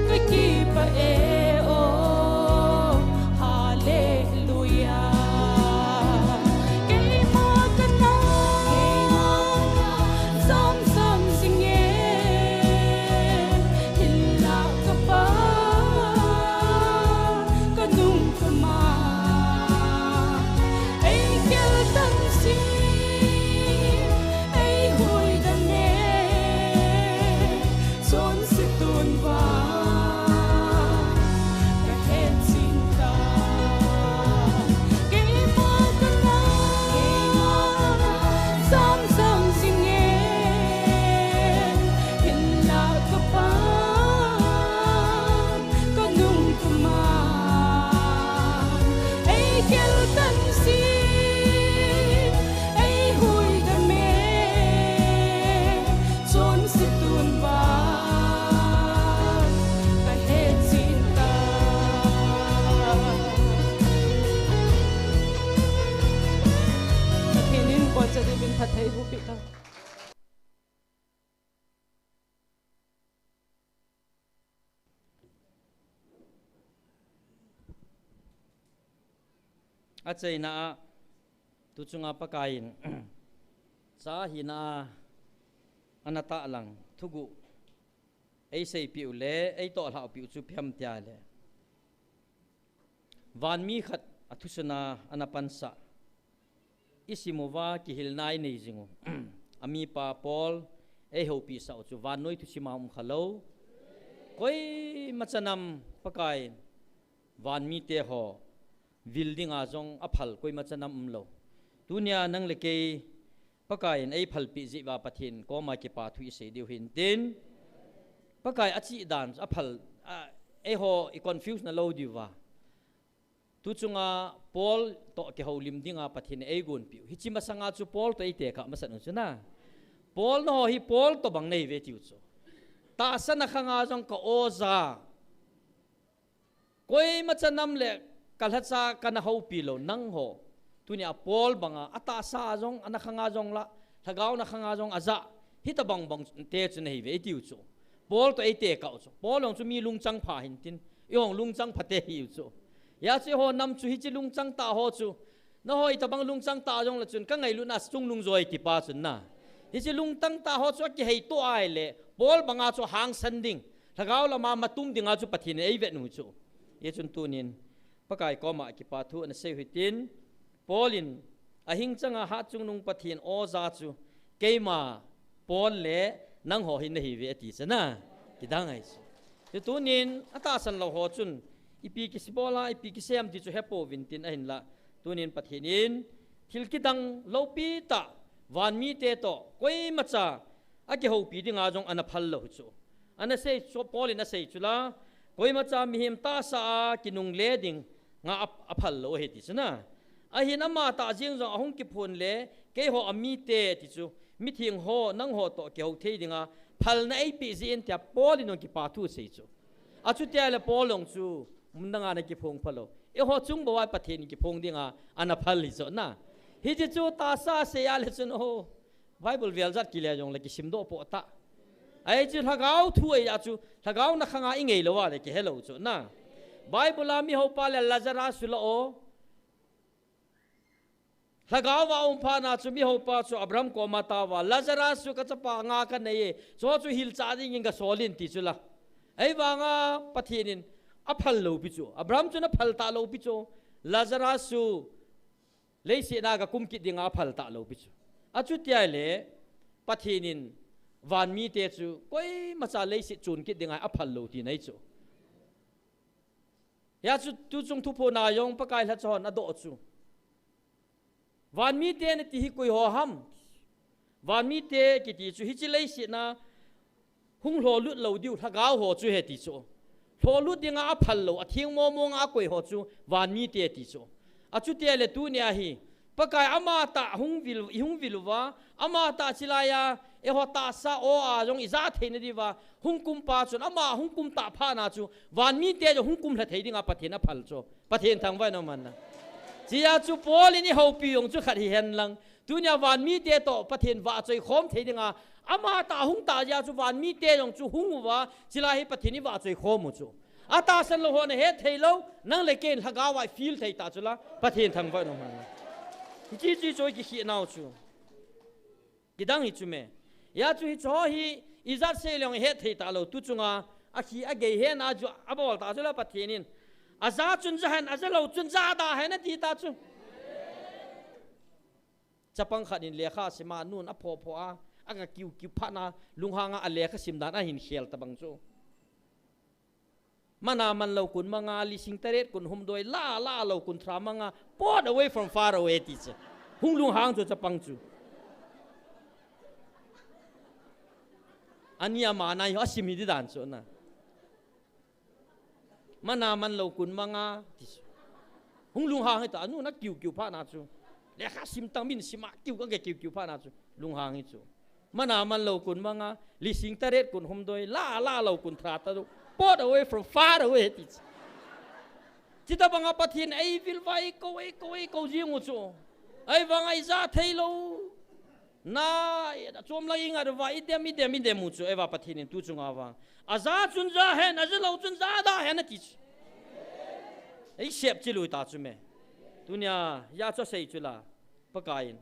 ka kipah e, o Hallelujah. Keima ka na, keima ka na, sam sam jing e, hinla ka Pa, ka nung ka ma, ei keltan sin ei huidam e, chonse tun vang ka hetchin ta. Keima ka na, keima ka na, sam sam jing e, hinla ka Pa, ka nung ka ma, ei keltan sin ei huidam e, chonse tun vang ka hetchin ta. Pathen in pon cha ding in phatthei boh peh ta. Achaina a, tu chunga Pakai in cha hina a ana tahlang thuguh ei seipeh u le ei tohlhah peh u chu ipi ham tia le, vanmi khat a thusun a ana pansah i sim uva kihilna i nei jing u. A mipa Paul ei houpi sah u chu vannoi thusim a um kha lou. Koima cha nam Pakai in vanmite ho vil dinga jong a phal koima cha nam um lou. Tunia nang le kei Pakai in ei phalpeh jeh uva Pathen koma kipa thu i sei diu hin tin, Pakai a chih dan a phal, a, eiho i confuse na lou diu va. Tu chunga Paul toh kihoulim dinga Pathen in ei gonpeh u. Hiche masanga chu Paul toh ei tekah masat u chu na. Paul, nangho hi Paul tobang nahi uve tiu chu. Tahsa na khanga jong ka oja. Koima cha nam le ka lhacha kana houpi lou nangho. Tunia Paul banga, a tahsa a jong, a na khanga jong la, lhagao na khanga jong a jah. Hitobang bang te chu nahi uve, ei tiu chu. Paul toh ei tekah u chu. Paul jong chu mi lungchang pha hin tin, eihon lungchang pha te hi u chu. Hijeh chun eiho nam chu hiche lungchang tah ho chu, nangho itobang lungchang tah jong le chun ka ngailutna a chungnung joi ti pa chun na. Hiche lungchang tah ho chu a kihei to ahile, Paul banga chu hangsan ding, lhagao lama matum dinga chu Pathen in ei vet u chu. Hijeh chun tunin, Pakai koma kipa thu ana sei u hitin, Paul in, a hing changa hatchungnung Pathen oja chu, keima Paul le nangho hi nahi uve ati chu na, kidang ahi chu. Chu tunin, a tahsan lou ho chun, ipi kisei bol a, ipi kisei ham ti chu hepou vin tin ahinla, tunin Pathen in, thil kidang loupi tah, vanmite toh, koima cha, a kihoupi dinga jong ana phal lou chu. Ana sei chu, Paul in a sei chu la, koima cha mihem tahsa a kinungle dinga a, a phal lou ahi ti chu na. Ahin ama tah jeng jong a hung kiphong le, keiho a mite ti chu, mitheng ho, nangho toh kihou thei dinga, phalna ei peh jeh in tia Paul in jong kipa thu sei chu. A chutia le Paul jong chu, mun danga ana kiphong pha lou. Eiho chung bou a Pathen in kiphong dinga, ana phal hi chu na. Hiti chu tahsa sei a le chun o. Bible vel jat kile jong le kisim doh poh tah. Ahi chu lhagao thu ahi a chu, lhagao na khanga i ngei lou a le kihe lou chu na. Bible a miho pa le Lazarus chu la o. Lhagao a um phat na chu miho pa chu Abraham koma tao va, Lazarus chu ka chapa nga ka nei e, chu chu hilchah dingin ka sol in ti chu la. Ahivanga Pathen in, aphal lou pi chu. Abraham chun aphal talou pi chu. Lazarus chu leiset a gakum kit dinga aphal talou pi chu. Achuti ahile, Pathen in vanmite chu koimacha leiset chun kit dinga aphal lou tina ahi chu. Hia chu tuchung thuphon a jong Pakai lhacha hon adoh chu. Vanmite nati hi koi ho ham? Vanmite kiti chu hiche leiset a hung lholut lou diu lhagao ho chu ahi ti chu. Lholut dinga aphal lou, atheng mong mong a akoi ho chu vanmite ti chu. Achuti ahile tunia hi, Pakai amatah hung vil, ihung vil uva, amatah chilai a, eiho tahsa aw a jong ija theina diuva, hung kum pa chun ama hung kum tah phat na chu, vanmite jong hung kum lha thei dinga Pathen aphal chu. Pathen thangvah in umhen lang. Hijeh chun Paul in eihoupi jong chu khat hihen lang. Tunia vanmite toh Pathen vahchoi khom thei dinga, amatah hung tah jeh chun vanmite jong chu hung uva, chilai hi Pathen ivahchoi khom u chu. Atahsan lou ho nahet thei lou, nang le kei in lhagao a ifeel thei ta chu la, Pathen thangvah in umhen lang. Hiche chu ichoi kikhih nau chu. Kidang hi chu me. Hia chu hiche ho hi ijat sei leng ihet thei talou, tuchunga akhi agei hena chu abol ta chu la Pathen in. Aja chun ja hen, aja lou chun ja da hen ati ta chu. Chapang khat in lekha asima, nun apho pho a, aga kiu kiu phat na, lunghang a alekha sim dan ahin khel tabang chu. Mana man lou kun manga, lising taret kun humdoi, la la lou kun thra manga, put away from far away ti chu. Hung lunghang chu chapang chu. Ani ama na hi asim hi di dan chu na. Mana man lou kun manga, ti chu. Hung lunghang hi ta, anu na kiu kiu phat na chu. Lekha sim tang min sima kiu ka kiu kiu phat na chu. Lunghang hi chu. Mana man lou kun manga, lising taret kun humdoi, la la lou kun thra ta du. Put away from far away, ti chu. Chuti banga Pathen eivil uva, eikou, eikou, eikou jing u chu. Ahivanga ija thei lou. Na, achom lang ingat uva, idem, idem, idem u chu, eiva Pathen in tuchunga vang. Aja chun ja hen, aja lou chun ja da hen ati chu. Eisep chilui ta chu me. Tunia, hia chu asei chu la, Pakai in.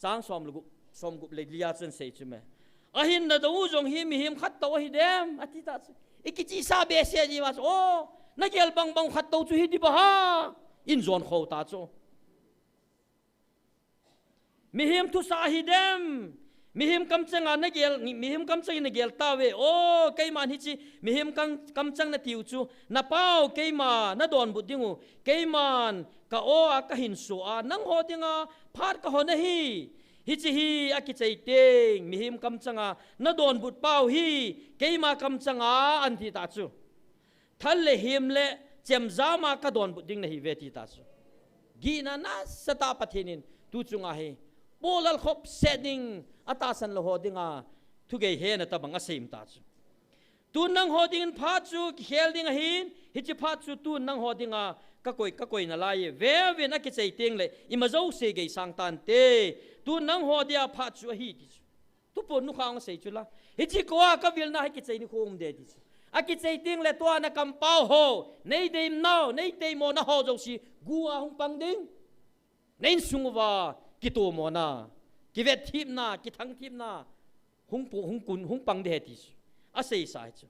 Chang som le gup, som gup le lia chun asei chu me. Ahinna dou jong hi mihem khat tou ahi dem, ati ta chu. Ikichihsa behseh ji uva chu, o, nagel bang bang khat tou chu hi di ba ha. In jon kho ta chu. Mihem thusa ahi dem. Mihem kamchanga nagel, mihem kamchang in nagel tauve. O, keiman hiche, mihem kam, kamchang natiu chu. Napao, keima, nadonbut ding u. Keiman, ka aw a kahin so a. Nangho dinga, phat kahon ahi. Hiche hi, akichai teng. Mihem kamchanga, nadonbut pau hi. Keima kamchanga, anti ta chu. Thal le hem le chemjam a kadonbut ding nahiuve ti ta chu. Gihna nasatah Pathen in tuchunga hi. Polal khop set ding atahsan lou ho dinga thugei hena tabang asei um ta chu. Tun nangho dingin phat chu kikhel ding ahin, hiche phat chu tun nangho dinga kakoi, kakoi nalai e. Veuvin akichai teng le ima jouse gei sang tante. Tun nangho dia phat chu ahi ti chu. Tupon nukhang sei chu la. Hiche kou a kavilna hi kichai ni khom de ti chu. Akichai teng le tua na kampau ho, nei deimnau, nei teimona ho jouse, gu a hung pang ding. Na insung uva, kitomona, kivetthipna, kithangthipna, hung pu, hung kun, hung pang de ti chu. Asei sa hi chu.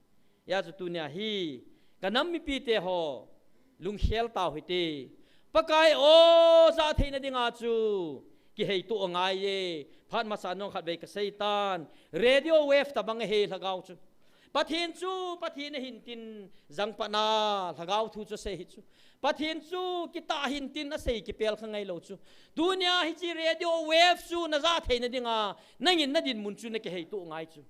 Hia chu tunia hi, kanam mipite ho, lungkhel tau hite. Pakai o, ja theina dinga chu, kiheito angai e. Phat masa nung khat vei kasei tan. Radio wave tabang ahi lhagao chu. Pathen chu, Pathen ahin tin, jangpatna, lhagao thu chu asei hi chu. Pathen chu, kitah ahin tin, asei kipel kha ngai lou chu. Tunia hiche radio wave chu, naja theina dinga, nangin nadinmun chu, nakiheito ngai chu.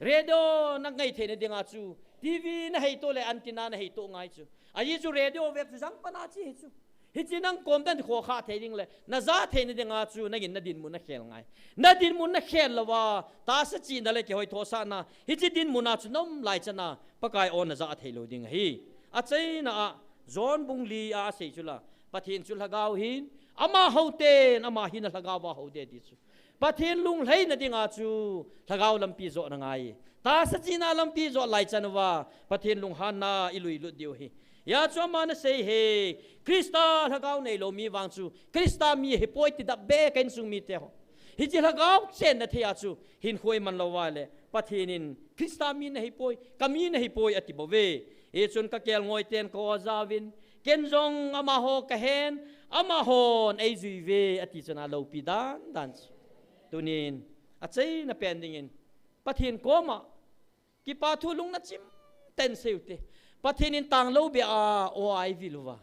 Radio nangai theina dinga chu, TV naheito le antenna naheito ngai chu. Ajeh chu radio wave chu jangpatna chi hi chu. Hiche nang kom dan kho kha thei ding le, naja theina dinga chu, nangin nadinmun nakhel ngai. Nadinmun nakhel louva, tahsa chihna le kihoithosahna, hiche dinmun a chu naum lai chana, Pakai o naja thei lou ding ahi. Achaina a, John bung li a asei chu la, Pathen chu lhagao ahin, amaho ten, ama hina lhagao a hou de ti chu. Pathen lunglhaina dinga chu lhagao lampi jot angai. Tahsa chihna lampi jot lai chan uva, Pathen lunghanna ilui lut diu ahi. Hia chu aman asei e, Christa lhagao neilou mi vang chu, Christa mi ahipoi ti dap be ka insung mite ho. Hiche lhagao chenna thei a chu hin khoi man lou va le, Pathen in Christa mi nahi poi, ka mi nahi poi ati bou ve. Hichun ka kelngoi ten ka oja uvin, ken jong amaho ka hen, amahon ei jui ve ati chun a loupi dan dan chu. Tunin, achaina pen dingin, Pathen koma kipa thu lungna chim ten sei ute. Pathen in tanglou beh a o a eivil uva.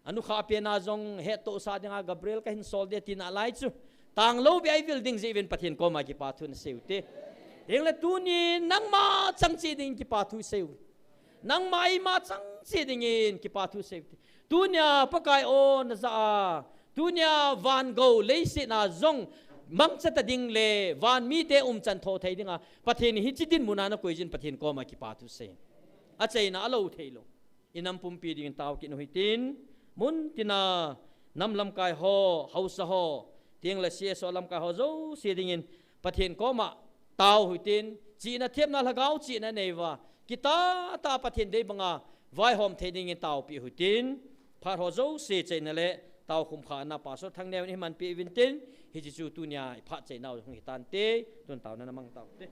Anukha pen a jong hettohsah dinga Gabriel ka hin sol de tina lai chu. Tanglou beh a eivil ding jeh uvin Pathen koma kipa thu na sei ute. Tengle tunin nangma chang cheh dingin kipa thu sei u. Nangma eima chang cheh dingin kipa thu sei ute. Tunia Pakai o na ja a, tunia van gou leiset a jong mangcha ta ding le van mite umchan tho thei dinga Pathen in hiche dinmun a na koi jin Pathen koma kipa thu sei. Achaina a lou thei lou. I nam pumpi dingin tao kit u hitin, mun tina nam lamkai ho, haosa ho, tengle C S O lamkai ho jouse dingin Pathen koma tao u hitin, chihna themna lhagao chihna nei uva, kitah tah a Pathen dei banga vaihom thei dingin taopi u hitin, phat ho jouse chaina le taokhum khana Pastor Thangneo in eihin manpi uvin tin, hiche chu tunia i phat chaina u hung hitante, tun taona na mang taute.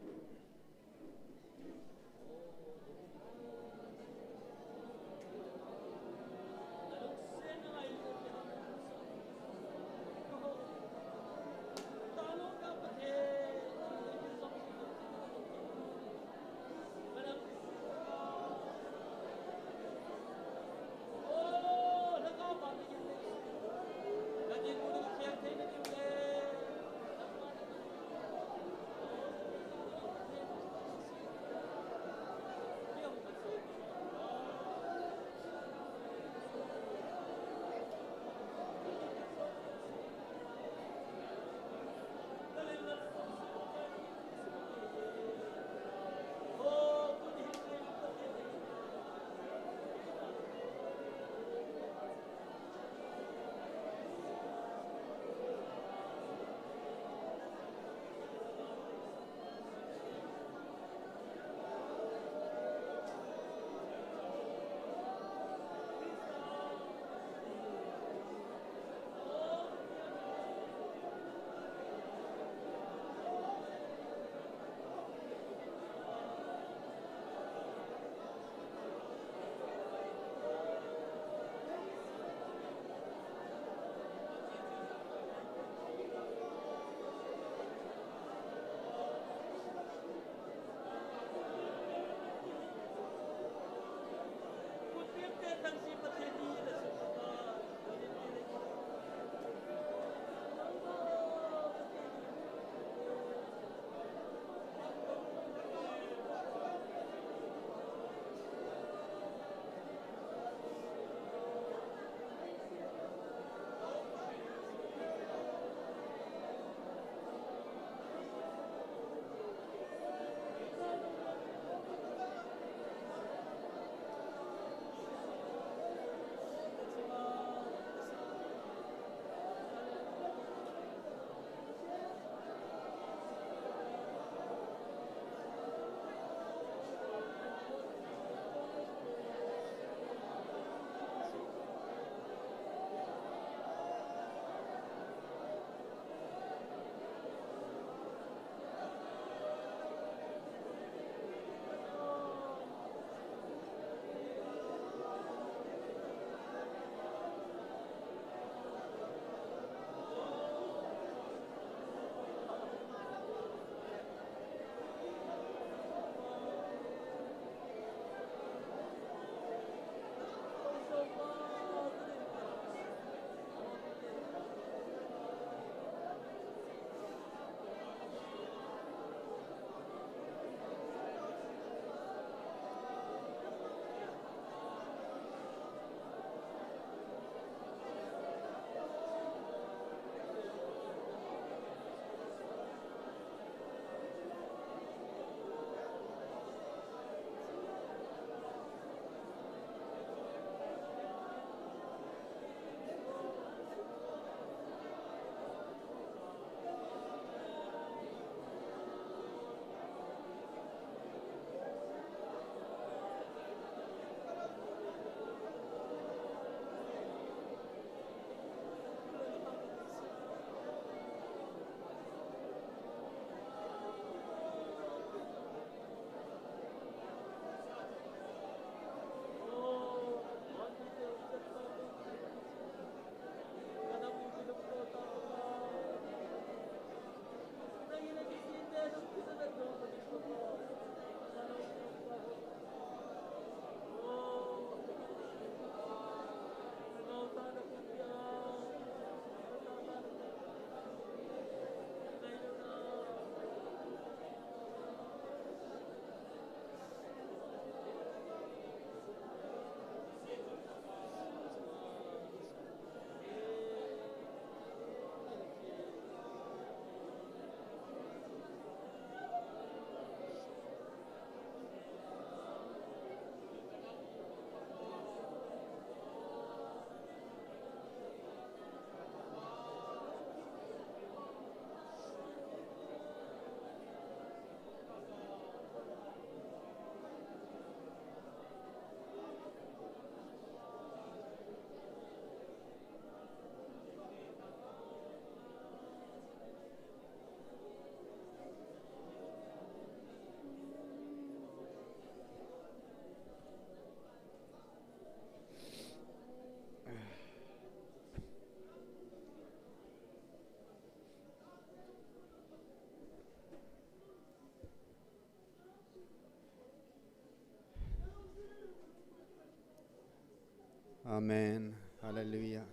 Amen. Hallelujah.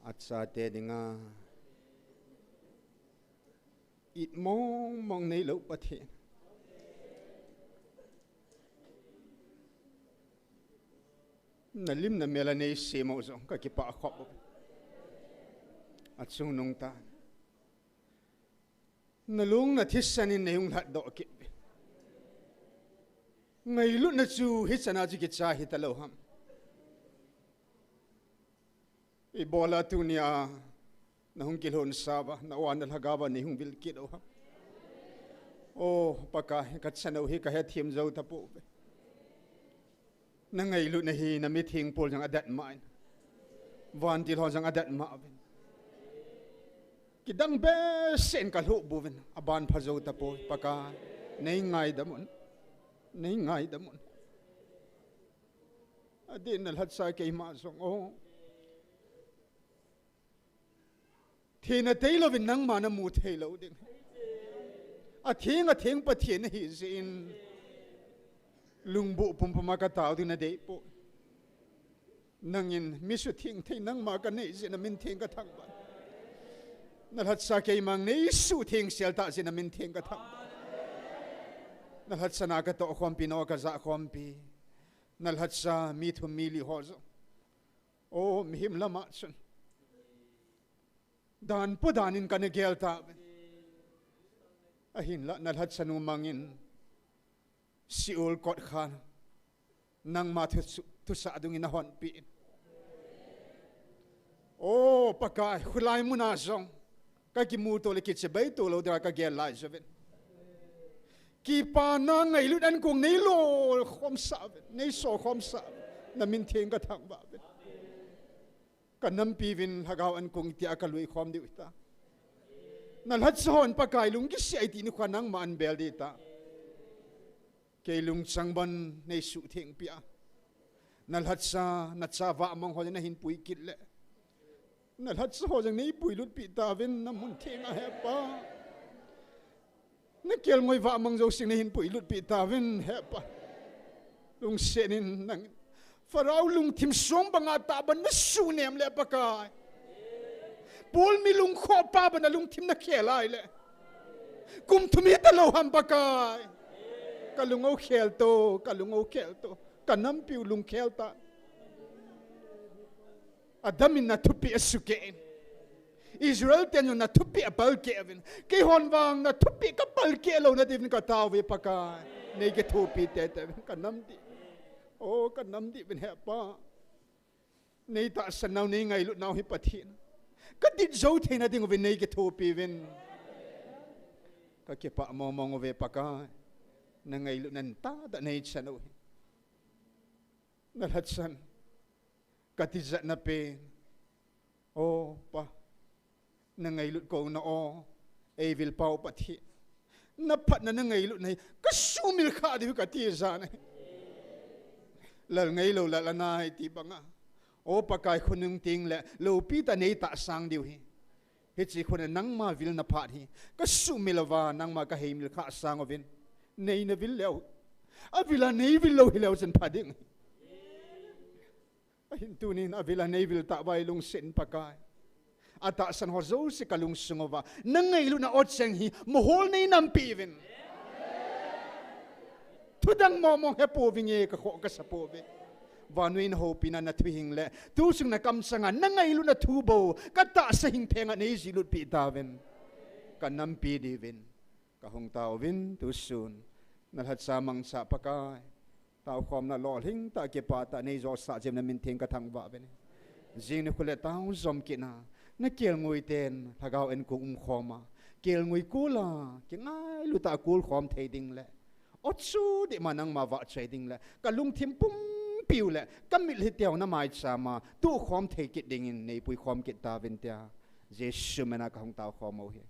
Achate dinga it mong mong neilou Pathen, nalim namel a neisem u jong kakipah khop. Achungnung tah, nalung nathisan in neihung lhatdoh kit uvin. Ngailutna chu hichan a chu kicha hitalou ham? Ibola tunia nahung kilhonsa uva, na-u a na-lhagao va neihung vil kit u ham? O Pakai, kachan u hi kahethem jou tapouve. Nangailutna hi namitheng pol jong adatmah in, vantil ho jong adatmah uvin, kidang behseh in kalhuh bou uvin, aban pha jou tapoi. Pakai, neingaidam un, neingaidam un. Adeh in nalhatsa keima jong, o, thina teilouvin nangma namu theilou ding, atheng atheng Pathen nahi jeh in, lungbuh pumpum a katao ding nadeipoi. Nangin mi sutheng thei nangma kanei jeh in namin theng kathangvah. Nalhatsa keima neisuhtheng sel tah jeh in namin theng kathangvah. Nalhatsa na katohkhompi, na-u kajahkhompi, nalhatsa mi thum mi li ho jong, o, mihem lama chun danpo dan in kana gel tauve. Ahinla nalhatsa nu mangin Sheol kotkhan nangma thu, thusah dungin nahonpeh in, o Pakai, khulai muna jong kakimuto le kichibaito lou dinga kagel lai jouvin, kipana ngailut ankong neilo khomsah uvin, neiso khomsah uvin, namin theng kathangvah uvin. Kanampi uvin, lhagao ankong tia kaluikhom diu hita. Nalhatsa hon Pakai lungkisih a iti nikho a nangma anbel ding ta. Kei lungchang bon neisuhthengpeh a, nalhatsa, nacha vahmang ho nahin pui kit le, nalhatsa ho jong neipuilutpeh tauvin namun theng a, Hepa. Nakelngoi vahmang jouse nahin puilutpeh tauvin, Hepa. Lungset in nang, Pharaoh lungthim song banga tahbeh in nasuhnem le Pakai, Paul mi lungkhohpa banga lungthim nakhel a ahile, kum thum hitalou ham Pakai? Kalung o khel to, kalung o khel to. Kanampiu lungkhel tan. Adam in nathupeh asukeh in, Israel ten jong nathupeh apalkeh uvin, keihon vang nathupeh kapalkeh louna diuvin kataove Pakai. Neikithopi teitei uvin, kanam dih, o, kanam dih uvin Hepa. Neitahsan nau, neingailutnau hi Pathen, kadit jou theina dinguvin neikithopi uvin. Kakipah mongmong uve Pakai, nangailutnan tahtah neichan u hi. Nalhatsan, katijatna pen, o Pa, nangailut kouna o, eivilpau Pathen, naphatna nangailutna hi kasuhmil khah diu kati jan ahi. Lal ngailou lal anai ti banga, o Pakai, khonung tengle loupitah neitahsang diu hi. Hiche khun a nangma vilna phat hi kasuhmil uva, nangma kaheimil khah sang uvin, neina vil leu, avila neivil lou hileu chun pha ding. Ahin tunin avila neivil tah uva ilungset in Pakai, atahsan ho jouse kalungsung uva nangailutna o cheng hi mohor neinampi uvin. Thudang mongmong hepouvinge, kakhoh kasapouve. Vannoi nahoupina nathuhing le tuchung nakamchanga nangailutna thu bou katahsa hing phenga neijihlut peh tauvin, kanampi diuvin kahung taouvin tusun. Nalhatsa mangcha Pakai, taokhomna lolhing tah kipah tah neijosah jeh in namin theng kathangvah uvin. Jing nikho le tao jom kitna, nakelngoi ten lhagao ankong umkhoma, kelngoi kol a kingailu tah a kolkhom thei dingle, o chu dihma nangma vahchoi dingle, kalungthim pumpiu le kamitlhi teu namaichama tohkhom thei kit dingin neipuikhom kit tauvin tia Jesu mina kahung taokhom u hi.